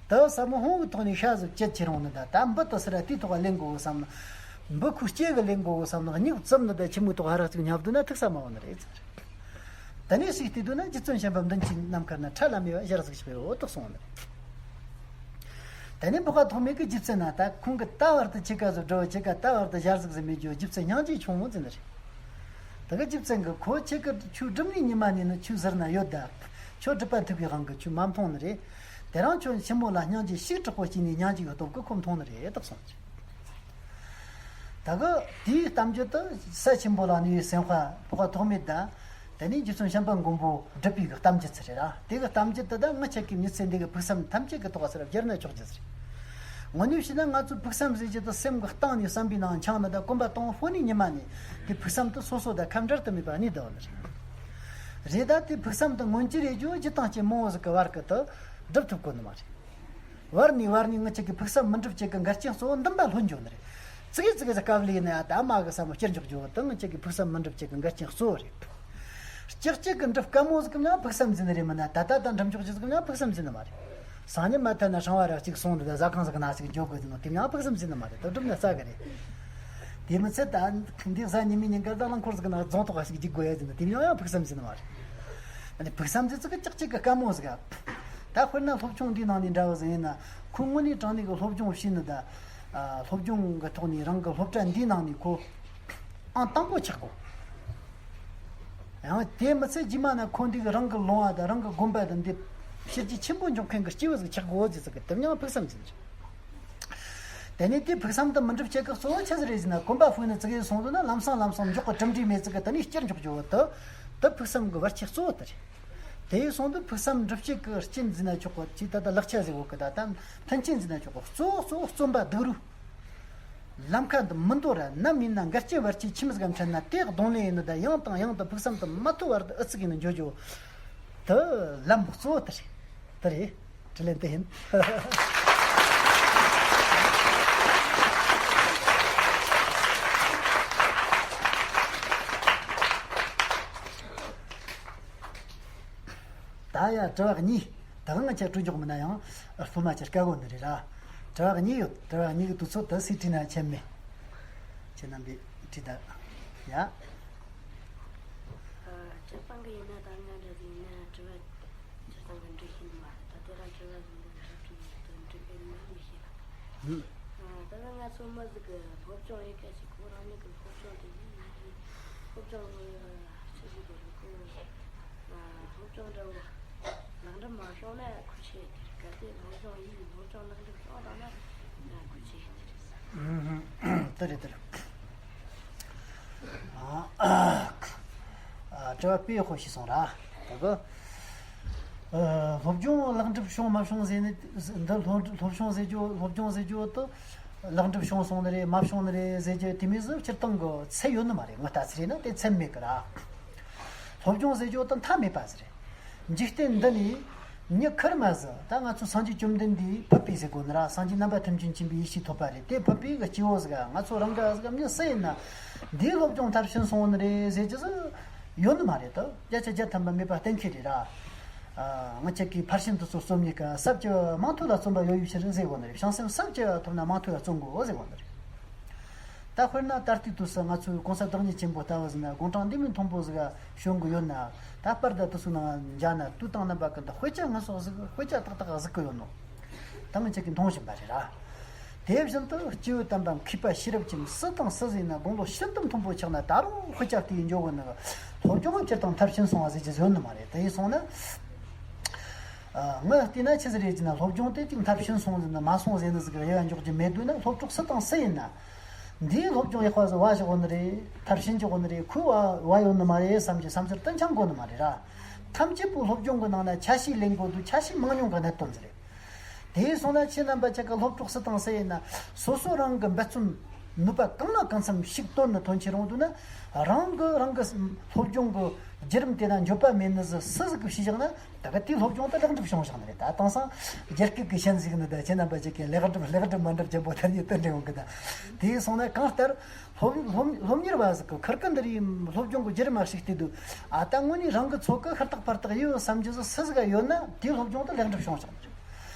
ད་ཟབ་མོ་ཕུང་པོའི་ཐོག་ནས་ཤ་ཟིག་བཅད་ཁྱེར་འོང་ནི་ད། ད་འབུ་དེ་སི་ར་དེའི་ཐོག་ལེན་དགོས་བསམ་ན། འབུ་ཁོའི་ལྕེ་གི་ལེན་དགོས་བསམ་ན། སྨྱུག་བཙུམ་ནི་ད་ཁྱི་མོའི་ཐོག་ཧ་རག་ཅིག་བརྙབ་འདུག་ན་ཐུག་ས་མ་འོང་ནི་རེད་ཟེར། དེ་ནས་ཞིག་བལྟས་འདུག་ན་རྗེ་བཙུན་བྱམས་པ་མདུན་གྱི་ནམ་མཁའ་ན་ཁྲ་ལམ་མེ་བ་ཞལ་གཟིགས་ཤིག་ཡོད་དོགས་སོང་ནི་རེད། དེ་ནས་འབུ་ག་ཐོགས་མེད་ཀྱི་རྗེ་བཙུན་ན་ད་ཁོང་གི་ད་བར་དུ་ཁྱེད་ཀ་ཟོ་འགྲོ་ཁྱེད་ཀ་ད་བར་དུ་ཞལ་གཟིགས་ཟིན་མེད་རྒྱུ་རྗེ་བཙུན་སྙིང་རྗེ་ཆུང་ངུ་ཟིན་ནི་རེད། ད་གི་རྗེ་བཙུན་གྱིས་ཁོ་ཁྱེད་ཀྱི་ཆོས་སྒྲུབ་ནི་ཉི་མ་ནས་ནི་ཆོས་ཟེར་ན་ཡོད་ད། ཁྱོད་སྒྲུབ་པ་ཐུབ་པའི་དབང་གིས་ཁྱོད་མ་མཐོང་ནི་རེད། དེ་རིང་ཁྱོད་ཆེན་མོ་ལ་སྙིང་རྗེ་ཞིག་དྲག་པོ་སྐྱེས་ནས་སྙིང་རྗེ་གི་སྟོབས་ཀྱིས་ཁོ་མཐོང་ནི་རེད་དོགས་སོང་། ད་གི་དེའི་གཏམ་རྒྱུད་དུ་ས་ཆེན་པོ་ལ་གནས་པའི་སེམས་དཔའ་འབུ་ག་ཐོགས་མེད་ད། དེ་ནས་རྗེ་བཙུན་བྱམས་པ་མགོན་པོ་སྒྲུབ་པའི་གི་གཏམ་རྒྱུད་ཚུལ་རེད་ར། དེ་གི་གཏམ་རྒྱུད་དུ་ད་ངི་ཆ་གི་མྱི་ཚེ་འདི་གི་ཕུགས་བསམ་ཐམས་ཅད་ཀྱི་ཐོག་ཟེར་བརྗེར་ན་ཆོག་རྒྱུ་ཟེར། དངོས་གནས་བྱས་ན་ང་ཚོའི་ཕུགས་བསམ་ཟེར་རྒྱུ་དེ་སེམས་ཀྱི་གཏིང་ནས་བསམ་པའི་ནང་འཆང་ནི་ད་གོམ་པ་དང་པོ་ནས་ཉི་མ་ནས་དེ་ཕུགས་བསམ་དེ་སོ་སོ་དང་ཁ་འབྲལ་དུ་མེད་པ་གནས་བསྡད་པ་ནི་རེད། རེད་ད་དེ་ཕུགས་བསམ་དེ་མངོན་གྱི་རེད་རྒྱུ་རྒྱུ་དང་རྐྱེན་མང་བོ་ཟིག་གི་བར་གི་དུ་སྒྲུབ་ཐུབ་དགོས་ནི་མ་རེད། བར་ནས་བར་ནས་ངི་ཆ་གི་ཕུགས་བསམ་མི་འགྲུབ་བྱེད་ཀྱི་འགལ་རྐྱེན་གཙོ་བོ་འདུན་པ་ལྷོད་འགྱོ་ནི་རེད། ཙི་གེ་ཙི་གེ་ཟིག་དཀའ་ལས་ནས་ཨ་ད་མ་གི་བསམ་བློ་སྐྱུར་འཇོག་རྒྱུ་བོ་དང་ཅིག་གི་ཕུགས་བསམ་མི་འགྲུབ་ཅིག་གི་འགལ་རྐྱེན་གཙོ་བོ་རེད། ཅིག་ཅིག་གི་འགྲུབ་དཀའ་མོ་ཟིག་གི་མྱང་ཕུགས་བསམ་འཛིན་ནི་རེད། མིན་ན་ད་ལྟ་ད་འགྲུབ་འཇོག་རྒྱུ་ཟིག་གི་མྱང་ཕུགས་བསམ་འཛིན་ནི་མ་རེད། སང་ཉིན་མ་ཐལ་ན་ཧྲང་བ་ར་གཅིག་སོང་འདི་ད་ཟ་ཁང་ཟིག་ན་ཟིག་འཇོག་དགོས་ཟིན་ནོ་དེ་མྱང་ཕུགས་བསམ་འཛིན་ནི་མ་རེད། ད་འགྲུབ་ན་རྩ་གི་རེད། དེ་མི་ཚད་ད་འདི་གཟའ་ཉི་མའི་ཉིན་དཀར་ད་རླངས་འཁོར་ཟིག་ན་རྫོང་ཐོག་ག་ཞིག་འཇིག་དགོས་ཡ་ཟིན་ནི་དེ་མྱང་ཡང་ཕུགས་བསམ་འཛིན་ནི་མ་རེད། ཨ་ནི་ཕུགས་བསམ་འཛིན་ཙི་གི་ཅིག་ཅིག་གི་དཀའ་མོ་ཟིག་ག་ད་དཔེར་ན་སློབ་སྦྱོང་འདིའི་ནང་ནས་འདྲ་བ་ཟིག་ཡིན་ན། ཁོ་དངོས་གནས་དྲང་གནས་ཀྱི་སློབ་སྦྱོང་བྱས་ནི་ད། ཨ། སློབ་སྦྱོང་གི་ཐོག་ནས་རང་གི་སློབ་གྲྭ་འདིའི་ནང་ནས་ཁོ་ཨང་དང་པོ་ཆགས་དགོས། ཡང་དེ་མི་ཚད་རྗེས་མ་ན་ཁོ་འདི་གི་རང་གི་ལོང་བ་དང་རང་གི་དགོན་པ་དང་འདི་ཕྱི་རྒྱལ་ཆེན་པོ་འཇོག་མཁན་གྱི་སྐྱེས་བུ་ཟིག་ཆགས་དགོས་ཟེར་ཟིག་གི་དེ་མྱང་ཕུགས་བསམ་འཛིན་རེད། དེ་ནས་དེ་ཕུགས་བསམ་དུ་མི་འགྲུབ་བྱེད་གི་གཙོ་བོ་ཆི་ཟིག་རེད་ཟེར་ན། གོམ་པ་སྤོས་ནི་ཙི་གེ་སོང་དུས་ན་ལམ་སང་ལམ་སང་མགྱོགས་གི་གྲུབ་འབྲས་མེད་ཙི་གེ་དེ་ནས་སྐྱུར་འཇོག་རྒྱུ་བོ་དེ། དེ་ཕུགས་བསམ་གི་བར་ཆད་གཙོ་བོ་དེ་རེད། དེ་ཡིན་སོང་དུས་ཕུགས་བསམ་འགྲུབ་བྱེད་ཀྱི་རྐྱེན་འཛིན་ན་ཆོག་གི། ཅིག་ད་ལྟ་ལག་ཆ་ཟེར་གོ་གི་ད་ལྟ་མཐུན་རྐྱེན་འཛིན་ན་ཆོག་གི། གཙོ་བོ་གཙོ་བོ་བརྩོན་པ་སྡུག་རུས། ལམ་ཁ་འདི་མི་འདོར་ར། ནམ་ཡིན་ན་འགལ་རྐྱེན་བར་ཆད་ཁྱིམ་ཟིག་གམ་འཕྲད་ན་དེ་གདོང་ལེན་ཡིན་ནི་ད། ཡང་དང་ཡང་དུ་ཕུགས་བསམ་དུ་མ་ཐོ་བར་དུ་ཨུ་ཚུགས་ཡིན་ནི་འཇོ་འཇོ། དེ་ལམ་གཙོ་བོ་དེ་རེད། དེ་རེད། དྲིན་ལན་དེ་ཡིན། ད་ཡ་དྲི་བ་གཉིས། ད་གང་ང་ཆ་སྤྲོད་འཇོག་མིན་ན་ཡང་སློབ་མ་ཆ་དཀའ་གོ་ནི་རེད་ར། དྲི་བ་གཉིས་ཡོད། དྲི་བ་གཉིས་ཀྱི་དུས་ཚོད་དུ་སུས་དྲིས་ན་ཁྱད་མེད། ཁྱེད་རྣམ་པས་དྲིས་ད། ཡ། ཨ། སྤྱིར་བཏང་གི་ཡིན་ན་ད་ང་འདྲ་ཟིག་ཡིན་ན་དྲི་བ་སྤྱིར་བཏང་གི་འདྲི་ཤེས་ནི་མ་རེད། ད་དེ་རང་དྲི་བ་ཟིན་པ་འདྲ་དྲིས་ཡོད་དོན་འགྲིག་ཨེ་མིན་མི་ཤེས་ལ། ཨ། ད་ནི་ང་ཚོ་མི་ཟིག་གི་སློབ་སྦྱོང་ཡེ་ག་ཞིག་ཁོ་རང་ཉིད་ཀྱི་སློབ་སྦྱོང་དེ་ཡིན་ཡིན་སློབ་སྦྱོང་གི་ཆི་ཟིག་དགོས་རེད་ཁོ། ཨ། སློབ་སྦྱོང་འདྲ་བོ་ལེགས་འགྲུབ་མ་བྱུང་ན་ཁུ་ཆེ་དེ་རེད། གལ་ཏེ་སློབ་སྦྱོང་ཡིན་སློབ་སྦྱོང་ལེགས་འགྲུབ་བྱུང་ད་ན་ཁུ་ཆེ་དེ་རེད། ཨུམ། དེ་རེད་དེ་རེད། ཨ། ཨ། དྲི་བ་དཔེ་ཡག་པོ་ཞིག་སོང་ར། ད་གི། ཨ། སློབ་སྦྱོང་ལེགས་འགྲུབ་བྱུང་མ་བྱུང་ཟེར་ནི་འདི་སློབ་སློབ་སྦྱོང་ཟེར་རྒྱུ་སློབ་སྦྱོང་ཟེར་རྒྱུ་དེ་ལེགས་འགྲུབ་བྱུང་སོང་ནི་རེད་མ་བྱུང་ནི་རེད་ཟེར་རྒྱུ་དེ་མོ་ཟིག་སྤྱིར་བཏང་གི་ཚད་ཡོད་ནི་མ་རེད། ངའི་ལྟ་ཚུལ་ཡིན་ན་དེ་ཚད་མེད་གི་ར། སློབ་སྦྱོང་ཟེར་རྒྱུ་དེ་མཐའ་མེད་པ་ཟིག་རེད། འཇིག་རྟེན་འདི་ནས་མྱི་ཁེར་མ་ཟིག་ད་ང་ཚོ་སངས་རྒྱས་བཅོམ་ལྡན་འདས་ཕུད་པའི་ཟེར་གོ་ནི་ར། སངས་རྒྱས་རྣམ་པ་ཐམས་ཅད་མཁྱེན་པའི་ཡེ་ཤེས་ཐོབ་པ་རེད། དེ་ཕུད་པའི་གི་སྐྱེ་བོ་ཟིག་ང་ཚོ་རང་ག་ཟིག་མྱི་སུ་ཡིན་ན་འདིའི་སློབ་སྦྱོང་མཐར་ཕྱིན་སོང་ནི་རེད་ཟེར་རྒྱུ་ཟིག་ཡོད་ནི་མ་རེད་དོ། བརྒྱ་ཆ་བརྒྱ་ཐམ་པ་མེད་པ་གཏན་འཁེལ་རེད་ར། ཨ། ང་ཅག་གིས་ཕར་ཕྱིན་དུ་ཚོ་རྩོམ་ཉེས་ཀ་ཟབ་ཀྱི་མིང་ཐོ་ལ་རྩོམ་པ་ཡོད་ཡོད་ཕྱིར་ཟེར་གོ་ནི་རེད། བྱང་སེམས་ཟབ་ཀྱི་ཐོབ་ན་མིང་ཐོ་ལ་རྩོམ་དགོས་ཟེར་གོ་ནི་རེད། ད་དཔེར་ན་ད་ལྟའི་དུས་སུ་ང་ཚོའི་གོང་ས་བདག་ཉིད་ཆེན་པོ་ལྟ་བུ་ཟིན་ན་དགུང་གྲངས་འདི་མོའི་མཐོན་པོ་ཟིག་ག་བྱོན་གི་ཡོད་ན། ད་པར་དང་དེ་ཚོའི་ནང་མཇལ་ན་དུས་དང་རྣམ་པ་ཀུན་ཏུ་དཔེ་ཆ་ངན་སོང་ཟིག་དཔེ་ཆ་ཏག་ཏག་གཟིགས་གི་ཡོད་ནོ། ད་ང་ཅག་གིས་མཐོང་བཞིན་པ་རེད་ར། དེ་བཞིན་དུ་སྐྱེས་བུ་དམ་པ་མཁས་པ་ཤེས་རབ་ཅན་སུ་དང་སུ་ཟིག་ཡིན་ན་དགུང་ལོ་ཤིན་ཏུ་མཐོན་པོ་ཆགས་ན་ད་རུང་དཔེ་ཆ་བལྟས་འཇོག་གི་ནི་སློབ་སྦྱོང་སྤྱིར་བཏང་མཐར་ཕྱིན་སོང་བ་ཟེར་རྒྱུ་ཡོད་ནི་མ་རེད། དེ་ཡིན་སོང་ན། ཨ། ངས་བལྟས་ན་ཆི་ཟིག་རེད་ཅེ་ན། སློབ་སྦྱོང་དེ་གཅིག་མཐར་ཕྱིན་སོང་ཟེར་ན་མ་སོང་ཟེར་ནི་ཟིག་གི་དབྱེ་བ་འཇོག་རྒྱུ་མེད་འདུག་ན། སློབ་གྲོགས་སུ་དང་སུ་ཡིན་ན། འདིའི་སློབ་སྦྱོང་ཡག་པ་ཟིག་བ་ཞིག་འོ་ནི་རེད། མཐར་ཕྱིན་གྱི་འོ་ནི་རེད། ཁོའི་བ་བ་ཡོད་ནི་མ་རེད་བསམ་གྱི་བསམ་ཚུལ་དུ་འཆང་དགོས་ནི་མ་རེད་ར། ཐམས་ཅད་པོ་སློབ་སྦྱོང་གི་ནང་ན་ཆ་ཤས་ལེན་དགོས་འདུག་ཆ་ཤས་མང་ཉུང་གི་གནད་དོན་ཟིག་རེད། དེ་སོང་ན་ཁྱེད་རྣམ་པ་ཆ་ག་སློབ་གྲོགས་སུ་དང་སུ་ཡིན་ན། སོ་སོ་རང་གི་འབད་བརྩོན་ནུས་པ་གང་ལ་གང་འཚམ་ཞིག་བཏོན་ནས་ཐོན་ཆེ་རུང་འདུག་ན། རང་གི་རང་གི་སློབ་སྦྱོང་གི་ བརྒྱུད་རིམ་དེ་ན་འགྱོད་པ་མེད་ནི་ཟིག་སུ་ཟིག་གིས་ཤེས་བཞག་ན། ད་ག་དེའི་སློབ་སྦྱོང་དེ་ལེགས་འགྲུབ་བྱུང་བཞག་ནི་རེད། ད་དེང་སང་རྒྱ་སྐད་ཀྱི་ཤན་ཟིག་ནི་ད་ཁྱེད་རྣམ་པ་ཅིག་གིས་ལེགས་འགྲུབ་ལེགས་འགྲུབ་མ་འགྲུབ་ཅན་པོ་ཐར་ཡི་དོན་འདྲ་ཡོང་གི། ད་དེ་སོང་ན་གང་ལྟར་སློབ་སློབ་སློབ་གཉེར་བ་ཟིག་གིས་ཁུར་གི་འདི་རིགས་སློབ་སྦྱོང་གི་བརྒྱུད་རིམ་མ་ཞིག་བལྟས་དུས། ཨ། ད་དངོས་གནས་རང་གི་ཚོད་ཀྱིས་ཧུར་ཐག་ཕར་ཐག་ཡིན་བསམ་རྒྱུ་ཟིག་སུ་ཟིག་ག་ཡོད་ན། དེའི་སློབ་སྦྱོང་དེ་ལེགས་འགྲུབ་བྱུང་བཞག་ནི་རེད།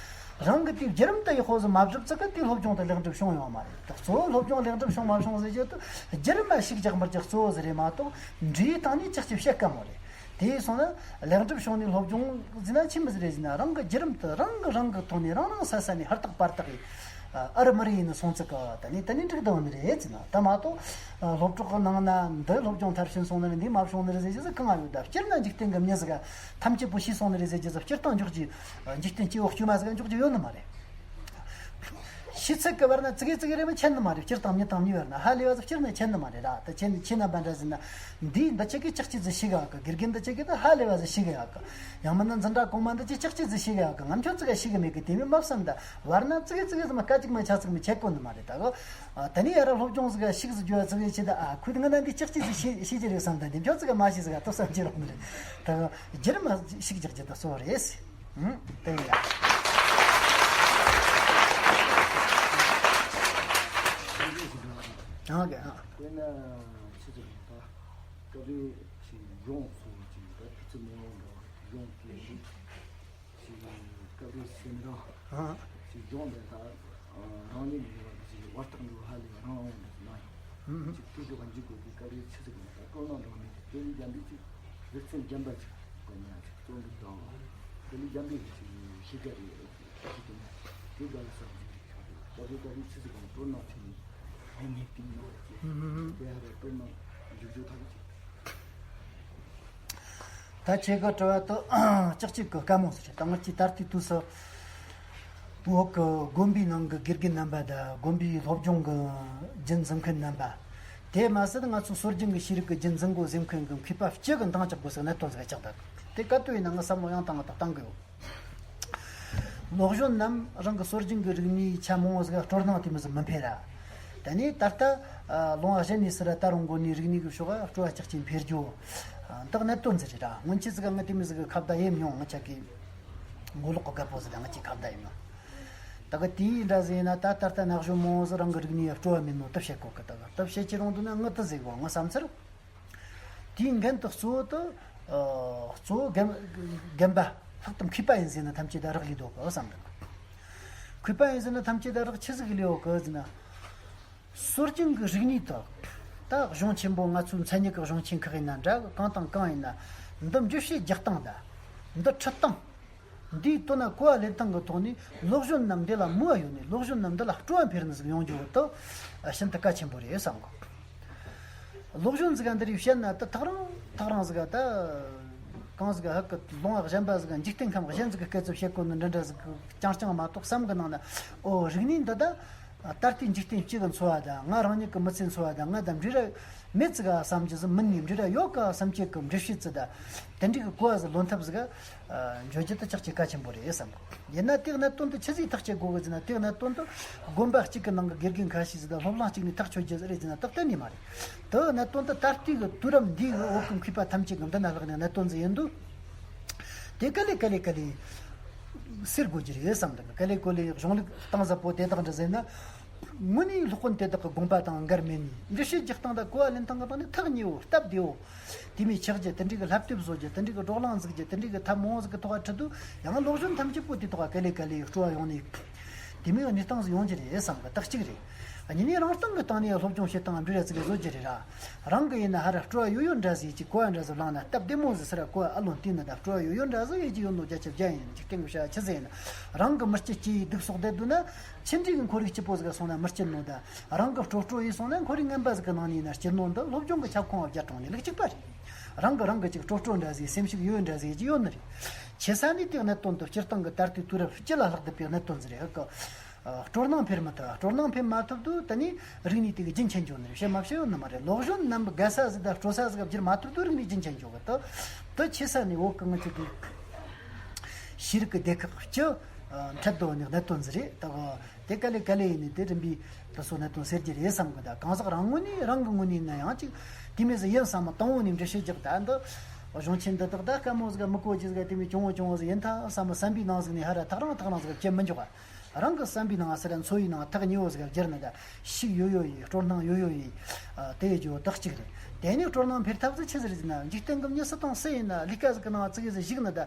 རང་གི་དེའི་བརྒྱུད་རིམ་དེ་ཡག་པོ་ཟིག་མ་བསྒྲུབས་ཙང་གི་དེའི་སློབ་སྦྱོང་དེ་ལེགས་འགྲུབ་བྱུང་ཡོད་མ་རེད། ད་གཙོ་བོ་སློབ་སྦྱོང་ལེགས་འགྲུབ་བྱུང་མ་བྱུང་ཟེར་རྒྱུ་དེ་བརྒྱུད་རིམ་མ་ཞིག་རྒྱག་མི་རྒྱག་གཙོ་བོ་ཟིག་རེད་མ་གཏོགས། འབྲས་བུའི་སྟེང་ནས་ཅག་ཅིག་བཤད་དཀའ་མོ་རེད། དེ་སོང་ན་ལེགས་འགྲུབ་བྱུང་ནས་སློབ་སྦྱོང་ཟེར་ན་ཆི་མོ་ཟིག་རེད་ཟེར་ན། རང་གི་བརྒྱུད་རིམ་དེ་རང་གི་རང་གི་ཐོག་ནས་རང་རང་ས་ས་ནས་ཧུར་ཐག་པར་ཐག་གིས། ཨ་རི་མི་རི་ཡིན་ནི་སོང་ཙི་གི་ད་ནི་ད་ནི་འགྲིག་འདུག་ནི་རེད་ཟེར་ན། ད་མ་གཏོགས་སློབ་གྲོགས་ཀྱི་ནང་ན་འདི་སློབ་སྦྱོང་མཐར་ཕྱིན་སོང་ནི་རེད། འདི་མ་བྱུང་ནི་རེད་ཟེར་རྒྱུ་ཟིག་གང་ང་ཡོད། ད་སྤྱིར་ན་འཇིག་རྟེན་གྱི་མྱི་ཟིག་ག་ཐམས་ཅད་པོ་ཤེས་སོང་ནི་རེད་ཟེར་རྒྱུ་ཟིག་སྤྱིར་བཏང་འཇོག་རྒྱུ། འཇིག་རྟེན་སྐྱེ་བོ་དཀྱུས་མ་ཟིག་ག་འཇོག་རྒྱུ་ཡོད་ནི་མ་རེད། ཤེས་ཚད་ཀྱི་བར་ན་ཙི་གེ་ཙི་གེ་རེ་མོ་ཆད་ནི་མ་རེད། སྤྱིར་བཏང་མྱི་དང་མྱི་བར་ན་ཧ་ལས་པ་ཟིག་སྤྱིར་ན་ཆད་ནི་མ་རེད་ར། ད་ཁྱེད་ཁྱེད་རྣམ་པ་འདྲ་ཟེར་ན། འདིས་འདི་ཆེ་གི་ཅག་ཅིག་ཟིག་ཤེས་གི་ཡོད་གི། དགེ་རྒན་འདི་ཆེ་གི་ད་ཧ་ལས་པ་ཟིག་ཤེས་གི་ཡོད་གི། ཡང་མིན་ན་འཛིན་གྲྭ་གོང་མ་འདི་ཆེ་ཅག་ཅིག་ཟིག་ཤེས་གི་ཡོད་གི། ང་ཁྱོད་ཅིག་ག་ཤེས་གི་མེད་གི། དེ་མིན་མ་བསམ་ད་བར་ན་ཙི་གེ་ཙི་གེ་ཟིག་མ་སྐད་ཅིག་མ་ཆ་ཚིག་མ་ཆད་གོ་ནི་མ་རེད། ད་གི་ད་ནི་ཡ་ར་སློབ་སྦྱོང་ཟིག་ག་ཤིག་ཟིག་རྒྱུ་བ་ཙི་གེ་ཆེ་ད། ཨ། ཁུ་ང་ན་འདི་ཅག་ཅིག་ཟིག་ཤེས་ཤེས་ཀྱི་རེད་བསམ་ད། འདི་ཁྱོད་ཅིག་ག་མ་ཤེས་ཟིག་ག་ཏོ་བསམ་གྱི་རོགས་ནི་རེད། ད་གི་བརྒྱུད་རིམ་མ་ཤིག་རྒྱག་རྒྱུ་ད་གཙོ་བོ་རེད། ཨང་། དེ་ཡིན་ཡ། ཨང་། གི་ཨང་། དེ་ན་ཆི་ཟིག་ད་སྐབས་རེ་ཞིག་ཡོང་སོང་ཅིག་ད་ཕི་ཚུ་མེ་ཡོང་འགྲོ་ཡོང་གི་ཞིག་ཞིག་སྐབས་རེ་སེམས་རང་ཨང་། ཞིག་ཡོང་ནས་ད་རང་ཉིད་མི་བར་ཞིག་བར་ཐག་འགྲོ་ཧ་ལས་རང་འོང་ན། ཅིག་ཏུ་ཏུ་གང་ཅིག་དགོས་དུས་སྐབས་རེ་ཆི་ཟིག་ན་ད་སྤྲོ་སྣང་འགྲོ་མེད་དེ། དེ་ལས་རྒྱ་འདི་ཅིག་རིག་ཚན་རྒན་པ་ཅིག་དགོས་ན་ཅིག་རྩོམ་འབྲི་དང་། དེ་ལས་རྒྱ་འདི་ཅིག་ཤེས་རྒྱ་རེད་ཅིག་དེ་ན་དེ་འདྲ་ལ་བསམ་ཅིག་ཞིག་ཆགས་རེད། སྐབས་རེ་སྐབས་རེ་ཆི་ཟིག་གང་སྤྲོ་སྣང་ཆེ་ནས་ཡིན་ནས་དེ་ནོ་ཅིག་དེ་ཧ་རེ་སྤྲོ་སྣང་འཇུག་འཇུག་ཐག་ཅིག་ད་ཁྱེད་ཀྱི་དྲི་བ་དེ་ཅག་ཅིག་གི་དཀའ་མོ་ཟིག་རེད། ད་ང་ཅིག་ད་ལྟའི་དུས་སུ་བོད་ཀྱི་དགོན་པའི་ནང་གི་དགེ་རྒན་རྣམ་པ་དང་དགོན་པའི་སློབ་སྦྱོང་གི་རྒྱུན་འཛིན་མཁན་རྣམ་པ། དེ་མ་ཟད་ང་ཚོ་སྲོལ་རྒྱུན་གྱི་ཤེས་རིག་གི་རྒྱུན་འཛིན་འགོ་འཛིན་མཁན་གྱི་མཁས་པ་སྤྱི་གི་འདང་རྒྱག་དགོས་ཟེར་གནད་དོན་ཟིག་ཆགས་འདུག་དེ་ག་དུས་ཡིན་ན་ང་བསམ་བློ་ཡང་བཏང་བཏང་གི་ཡོད། སློབ་གཞོན་རྣམས་རང་གི་སྲོལ་རྒྱུན་གྱི་རིག་གནས་ཆ་མང་བོ་ཟིག་སྤྲོ་སྣང་དེ་མོ་ཟིག་མི་འཕེལ་ར། ད་ནི་ད་ལྟ་ལུང་བ་གཞན་ནས་སུ་ར་ད་རུང་འགོ་ནས་རིག་གནས་ཀྱི་ཕྱོགས་སྤྲོ་བ་ཅག་ཅིག་འཕེལ་རྒྱུ་འདི་གནད་དོན་ཟིག་རེད་ར། སྔོན་ཆད་ཟིག་ང་དེ་མོ་ཟིག་གི་ཁ་བརྡ་ཡེད་མྱོང་། ང་ཅག་གི་མགོ་ལོག་གི་རྒད་པོ་ཟིག་ང་ཅིག་ཁ་བརྡ་ཡེད་མྱོང་། ད་གི་དེའི་འདྲ་ཟིག་ཡིན་ན་ད་ད་ལྟ་ན་གཞོན་མང་བོ་ཟིག་རང་གི་རིག་གནས་སྤྲོ་བ་མེད་ནོ་དེ་བཤད་གོ་གི། ད་གི་དེ་བཤད་ཀྱི་རུང་དུས་ན་ངི་དེ་ཟིག་གོ་ང་བསམ་ཚུལ། དེའི་འགན་དེ་གཙོ་བོ་དེ། ཨ། གཙོ་བོ་རྒན་རྒན་པ་ལྷག་དུ་མཁས་པ་ཡིན་ཟེར་ན་ཐམས་ཅད་ད་རག་ལས་འདུག་གི་བསམ་འདུག་མཁས་པ་ཡིན་ཟེར་ན་ཐམས་ཅད་ད་རག་ཆི་ཟིག་ལས་ཡོད་གི་ཟེར་ན། སྲོལ་རྒྱུན་གྱི་རིག་གནས་དེ། ད་གཞུང་ཆེན་པོ་ང་ཚོའི་མཚན་ཉིད་ཀྱི་གཞུང་ཆེན་ཁག་ཡིན་ན་འདྲ་གི། གང་དང་གང་ཡིན་ན། འདི་འགྲེལ་བཤད་རྒྱག་སྟངས་དང་། འདི་ཁྲིད་སྟངས། འདིའི་དོན་ན་གོ་བ་ལེན་སྟངས་ཀྱི་ཐོག་ནས་སློབ་གཞོན་རྣམས་འདི་ལ་མོས་པ་ཡོད་ནས་སློབ་གཞོན་རྣམས་འདི་ལ་སྤྲོ་བ་འཕེལ་ནི་ཟིག་ཡོང་རྒྱུ་བོ་དེ་ཤིན་ཏུ་གལ་ཆེན་པོ་རེད་བསམ་གོ། སློབ་གཞོན་ཟིག་ག་འདི་རིགས་བཤད་ན་ད་ཐག་རིང་ཐག་རིང་ཟིག་ག་ད་གང་ཟིག་ག་ཧ་གི་ལུང་བ་གཞན་པ་ཟིག་ག་འཇིག་རྟེན་ཁམས་གཞན་ཟིག་གི་སྐད་ཚོད་བཤད་གོ་ནི་འདྲ་འདྲ་ཟིག་གི་རྐྱང་རྐྱང་མ་གཏོགས་བསམ་གི་ནང་ན། ཨོ། རིག་གནས་འདི་ད་ད་ལྟའི་འཇིག་རྟེན་སྤྱི་གི་འཚོ་བ་དང་ང་རང་ཉིད་ཀྱི་མི་ཚེའི་འཚོ་བ་དང་ང་དང་འབྲེལ་བ་མེད་ཟིག་ག་བསམ་རྒྱུ་ཟིག་མིན་ནས་འབྲེལ་བ་ཡོད་ག་བསམ་རྒྱུ་གི་འགྲེལ་བཤད་ཟིག་དང་དེ་འདྲའི་གི་གོ་བ་ཟིག་ལོན་ཐབས་ཟིག་ག་འཇོན་རྒྱུ་དེ་ཅག་ཅིག་གལ་ཆེན་པོ་རེད་བསམ་གོ། ཡིན་ན་དེ་གནད་དོན་དེ་ཆི་ཟིག་ཐག་གཅོད་དགོས་གི་ཟེར་ན། དེ་གནད་དོན་དེ་དགོན་པ་གཅིག་གི་ནང་གི་དགེ་རྒན་ཁ་ཤས་ཟིག་དང་སློབ་གླིང་གཅིག་ནས་ཐག་ཆོད་རྒྱུ་ཟིག་རེད་ཟེར་ན་ད་གཏན་ནས་མ་རེད། དེ་གནད་དོན་དེ་ད་ལྟའི་གི་དུས་རབས་འདིའི་གི་བོད་ཀྱི་མཁས་པ་ཐམས་ཅད་ཀྱི་མདུན་ན་ལྷག་ནས་གནད་དོན་ཟིག་ཡིན་དུས། དེ་ག་ལེ་ག་ལེ་ག་ལེ་སེལ་དགོས་རྒྱུ་རེད་བསམ་འདུག་ག་ལེ་ག་ལེ་གཞུང་ལུགས་གཏིང་ཟབ་པོ་དེ་དག་འདྲ་ཟེར་ན། དངོས་གནས་སློབ་དཔོན་དེ་དག་གི་དགོངས་པ་དང་འགལ་མེད་ནས་འགྲེལ་བཤད་རྒྱག་སྟངས་དང་གོ་བ་ལེན་སྟངས་ཀྱི་སྟེང་ནས་ཐག་ཉེ་བོ་སྟབས་བདེ་བོ། དེ་མོ་ཆགས་རྒྱུ་དེ་འདྲའི་གི་བསླབ་དེབ་བཟོ་རྒྱུ་དེ་འདྲའི་གི་བགྲོ་གླེང་འཛུགས་རྒྱུ་དེ་འདྲའི་གི་ཐབས་མང་བོ་ཟིག་གི་ཐོག་ཁྲིད་དུས་ཡང་སློབ་གཞོན་ཐམས་ཅད་པོ་དེ་ཐོག་ག་ལེ་ག་ལེ་སྤྲོ་བ་ཡོང་ནས། དེ་མོའི་གནས་སྟངས་ཟིག་ཡོང་རྒྱུ་རེད་བསམ་གི། ད་གཅིག་རེད། གཉིས་ནས་རང་སྟེང་གི་སྟེང་ནས་སློབ་སྦྱོང་བྱེད་སྟངས་འབྲེལ་བ་ཟིག་བཟོ་རྒྱུ་རེད་ར། རང་གི་ཡིན་ན་ཧ་ར་སྤྲོ་བ་ཡོད་ཡོད་འདྲ་ཟིག་ཅིག་གོ་བ་འདྲ་ཟིག་བླངས་ན་སྟབས་བདེ་མོ་ཟིག་སི་ར་གོ་བ་ཨ་ལོན་བལྟས་ན་ད་སྤྲོ་བ་ཡོད་ཡོད་འདྲ་ཟིག་ཡོད་ཀྱི་ཡོད་ནོ་བརྒྱ་ཆ་བརྒྱ་ཡིན། འཇིག་རྟེན་གི་བྱ་བ་ཆི་ཟིག་ཡིན་ན། རང་གི་མི་སྐྱིད་སྐྱེ་ཡི་སྡུག་སོག་བསྡད་འདུག་ན། ཆི་འདྲའི་གི་ཁོར་ཡུག་སྐྱིད་པོ་ཟིག་སོང་ན་མི་སྐྱིད་ནོ་ད། རང་གི་སྤྲོ་སྤྲོ་ཡིས་སོང་ན་ཁོར་ཡུག་ངན་པ་ཟིག་གི་ནང་ནས་ཡིན་ན་སྐྱིད་ནོ་འདི་སློབ་སྦྱོང་གི་ཁྱབ་ཁོངས་བརྒྱ་གྲོང་ནས་ལུགས་གཅིག་པ་རེད། རང་གི་རང་གི་ཅིག་སྤྲོ་སྤྲོ་འདྲ་ཟིག་སེམས་ཤུགས་ཡོད་འདྲ་ཟིག་ཅིག་ཡོད་ནི་རེད། ཆེ་ས་ནས་དེ་གནད་དོན་དུ་སྤྱིར་བཏང་གི་ད་ལྟའི་དུས་རབས་སྤྱི་ལ་ལྷག་བསྡད་པའི་གནད་དོན་ཟིག་རེད་ཧ་གི། ཨ། སྤྲོ་སྣང་འཕེལ་མི་ཐུབ། སྤྲོ་སྣང་འཕེལ་མ་ཐུབ་དུས་ད་ནི་རིག་གནས་དེ་གི་རྒྱུན་ཆད་འགྱོ་ནི་རེད། བཤད་མ་བཤད་ཡོད་ནི་མ་རེད། སློབ་གཞོན་རྣམས་དགའ་ས་ཟིག་དང་སྤྲོ་ས་ཟིག་ག་བསྒྱུར་མ་ཐུབ་དུས་རིག་གནས་རྒྱུན་ཆད་འགྱོ་གི། དུ་དུ་ཆེ་ས་ནས་བོད་གི་ང་ཚོ་གི་ཤེས་རིག་གི་སྡེ་ཁག་སྤྱི་འཕྲལ་དུ་ནི་གནད་དོན་ཟིག་རེད། ད་གི་དེ་ག་ལེ་ག་ལེ་ཡིན་ནི་དེ་རིམ་པས་དུ་སོ་གནད་དོན་སེལ་རྒྱུ་རེད་བསམ་གི། ད་གང་ཟག་རང་ངོས་ནས་རང་གི་ངོས་ནས་ཡིན་ན་ཡང་ཅིག་དེ་མོ་ཟིག་ཡིན་བསམ་མི་དང་བོ་ནས་འགྲེལ་བཤད་རྒྱག་ད་འདི། གཞུང་ཆེན་འདི་དག་ད་དཀའ་མོ་ཟིག་མི་གོ་རྒྱུ་ཟིག་དེ་མོ་གྱོང་བོ་གྱོང་བོ་ཟིག་ཡིན་ཐལ་བསམ་བསམ་པའི་ནང་ཟིག་ནས་ཧ་ར་ཐག་རིང་ཐག་རིང་ཟིག་བྱེད་མི་འཇུག་ག་རང་གི་བསམ་པའི་ནང་ཟེར་ར་འཚོ་བའི་ནང་ཐག་ཉེ་བོ་ཟིག་བསྒྱུར་ནི་ད། ཤུགས་ཡོད་ཡོད་ཡིན། སྤྲོ་སྣང་ཡོད་ཡོད་ཡིན། ཨ། དེ་ཡི་རྒྱུ་བོ་དག་གཅིག་རེད། དེ་ནས་སྤྲོ་སྣང་འཕེལ་ཐབས་ཟིག་ཆི་ཟིག་རེད་ཟེར་ན། འཇིག་རྟེན་གི་མྱི་སུ་དང་སུ་ཡིན་ན་ལས་ཀ་ཟིག་གི་ནང་ཙི་གེ་ཟིག་ཞུགས་ནི་ད།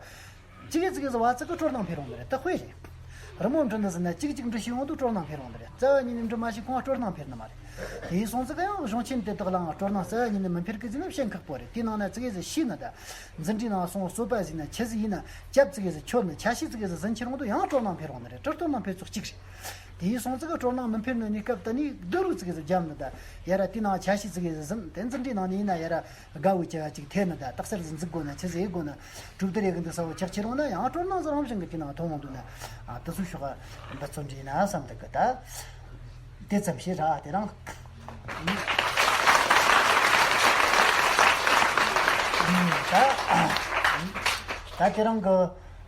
ཙི་གེ་ཙི་གེ་ཟིག་བ་ཙི་གི་སྤྲོ་སྣང་འཕེལ་རུང་ནི་རེད། ད་དཔེ་རེད། རི་མོ་འབྲི་ནི་ཟེར་ན་གཅིག་གཅིག་འབྲི་ཤེས་ཡོང་དུས་སྤྲོ་སྣང་འཕེལ་རུང་ནི་རེད། རྩ་བ་ཉིད་ནས་འབྲི་མ་ཤེས་གོང་སྤྲོ་སྣང་འཕེལ་ནི་མ་རེད། དེ་ཡིན་སོང་ཙི་གི་ཡང་གཞུང་ཆེན་དེ་དག་ལའང་སྤྲོ་སྣང་རྩ་བ་ཉིད་ནས་མི་འཕེལ་གི་ཟེར་ན་བཤད་ཁག་པོ་རེད། དེའི་ནང་ན་ཙི་གེ་ཟིག་ཤེས་ནི་ད། འཛིན་གྲྭའི་ནང་སོང་རྩོད་པ་ཟིག་ན་ཆི་ཟིག་ཡིན་ན་སྐྱབས་ཙི་གེ་ཟིག་ཆོད་ནི། ཆ་ཤས་ཙི་གེ་ཟིག་ཟིན་ཁྱེར་འོང་དུས་ཡང་སྤྲོ་སྣང་འཕེལ་རུང་ནི་རེད། དྲི་སྤྲོ་སྣང་འཕེལ་ཚུལ་གཅིག་རེད། དེ་ཡིན་སོང་ཙི་གི་སྤྲོ་སྣང་མི་འཕེལ་ནི་གནས་སྐབས་དེ་ནས་སྡུག་རུས་ཙི་གེ་ཟིག་བརྒྱབ་ནི་ད། ཡ་ར་དེའི་ནང་ཆ་ཤས་ཙི་གེ་ཟིག་ཟིན། དེ་འཛིན་གྲྭའི་ནང་ནས་ཡིན་ན་ཡ་ར་དགའ་བོ་ཅིག་ཅིག་ཐེབས་ནི་ད། རྟགས་གསལ་ཟིག་འཛུགས་དགོས་ན་ཆི་ཟིག་ཡེད་དགོས་ན། གྲུབ་བསྡུར་ཡེད་གི་འདུག་ས་བོ་ཆགས་ཁྱེར་འོང་ན་ཡང་སྤྲོ་སྣང་ཟིག་རང་བཞིན་གི་དེའི་ནང་ཐོན་འོང་དུས་ན། ཨ། དེ་ཚོ་ཤོག་འབད་བརྩོན་འགྲིག་ན་བསམ་འདུག་གི་ད། དེ་ཙམ་ཞིག་ར་དེ་རང་། ད་ད་དེ་རང་གི་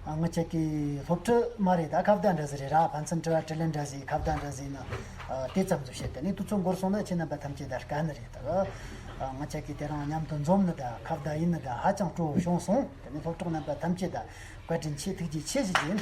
ང་ཅག་གི་སློབ་ཁྲིད་མ་རེད། ད་ཁ་བརྡ་འདྲ་ཟིག་རེད་ར། ཕན་ཚུན་དྲི་བ་དྲིས་ལན་འདྲ་ཟིག་ཁ་བརྡ་འདྲ་ཟིག་ན། ཨ། དེ་ཙམ་ཟིག་བཤད། དེ་ནས་དུས་ཚོད་འགོར་སོང་ན་ཁྱེད་རྣམ་པ་ཐམས་ཅད་ད་དཀའ་ནི་རེད། ད་ང་ཅག་གི་དེ་རང་མཉམ་དུ་འཛོམས་ནི་ད་ཁ་བརྡ་ཡིན་ནི་ད་ཧ་ཅང་སྤྲོ་བོ་བྱུང་སོང་། དེ་ནས་སློབ་གྲོགས་རྣམ་པ་ཐམས་ཅད་ད་བཀའ་དྲིན་ཆེ། ཐུགས་རྗེ་ཆེ་ཞུ་རྒྱུ་ཡིན།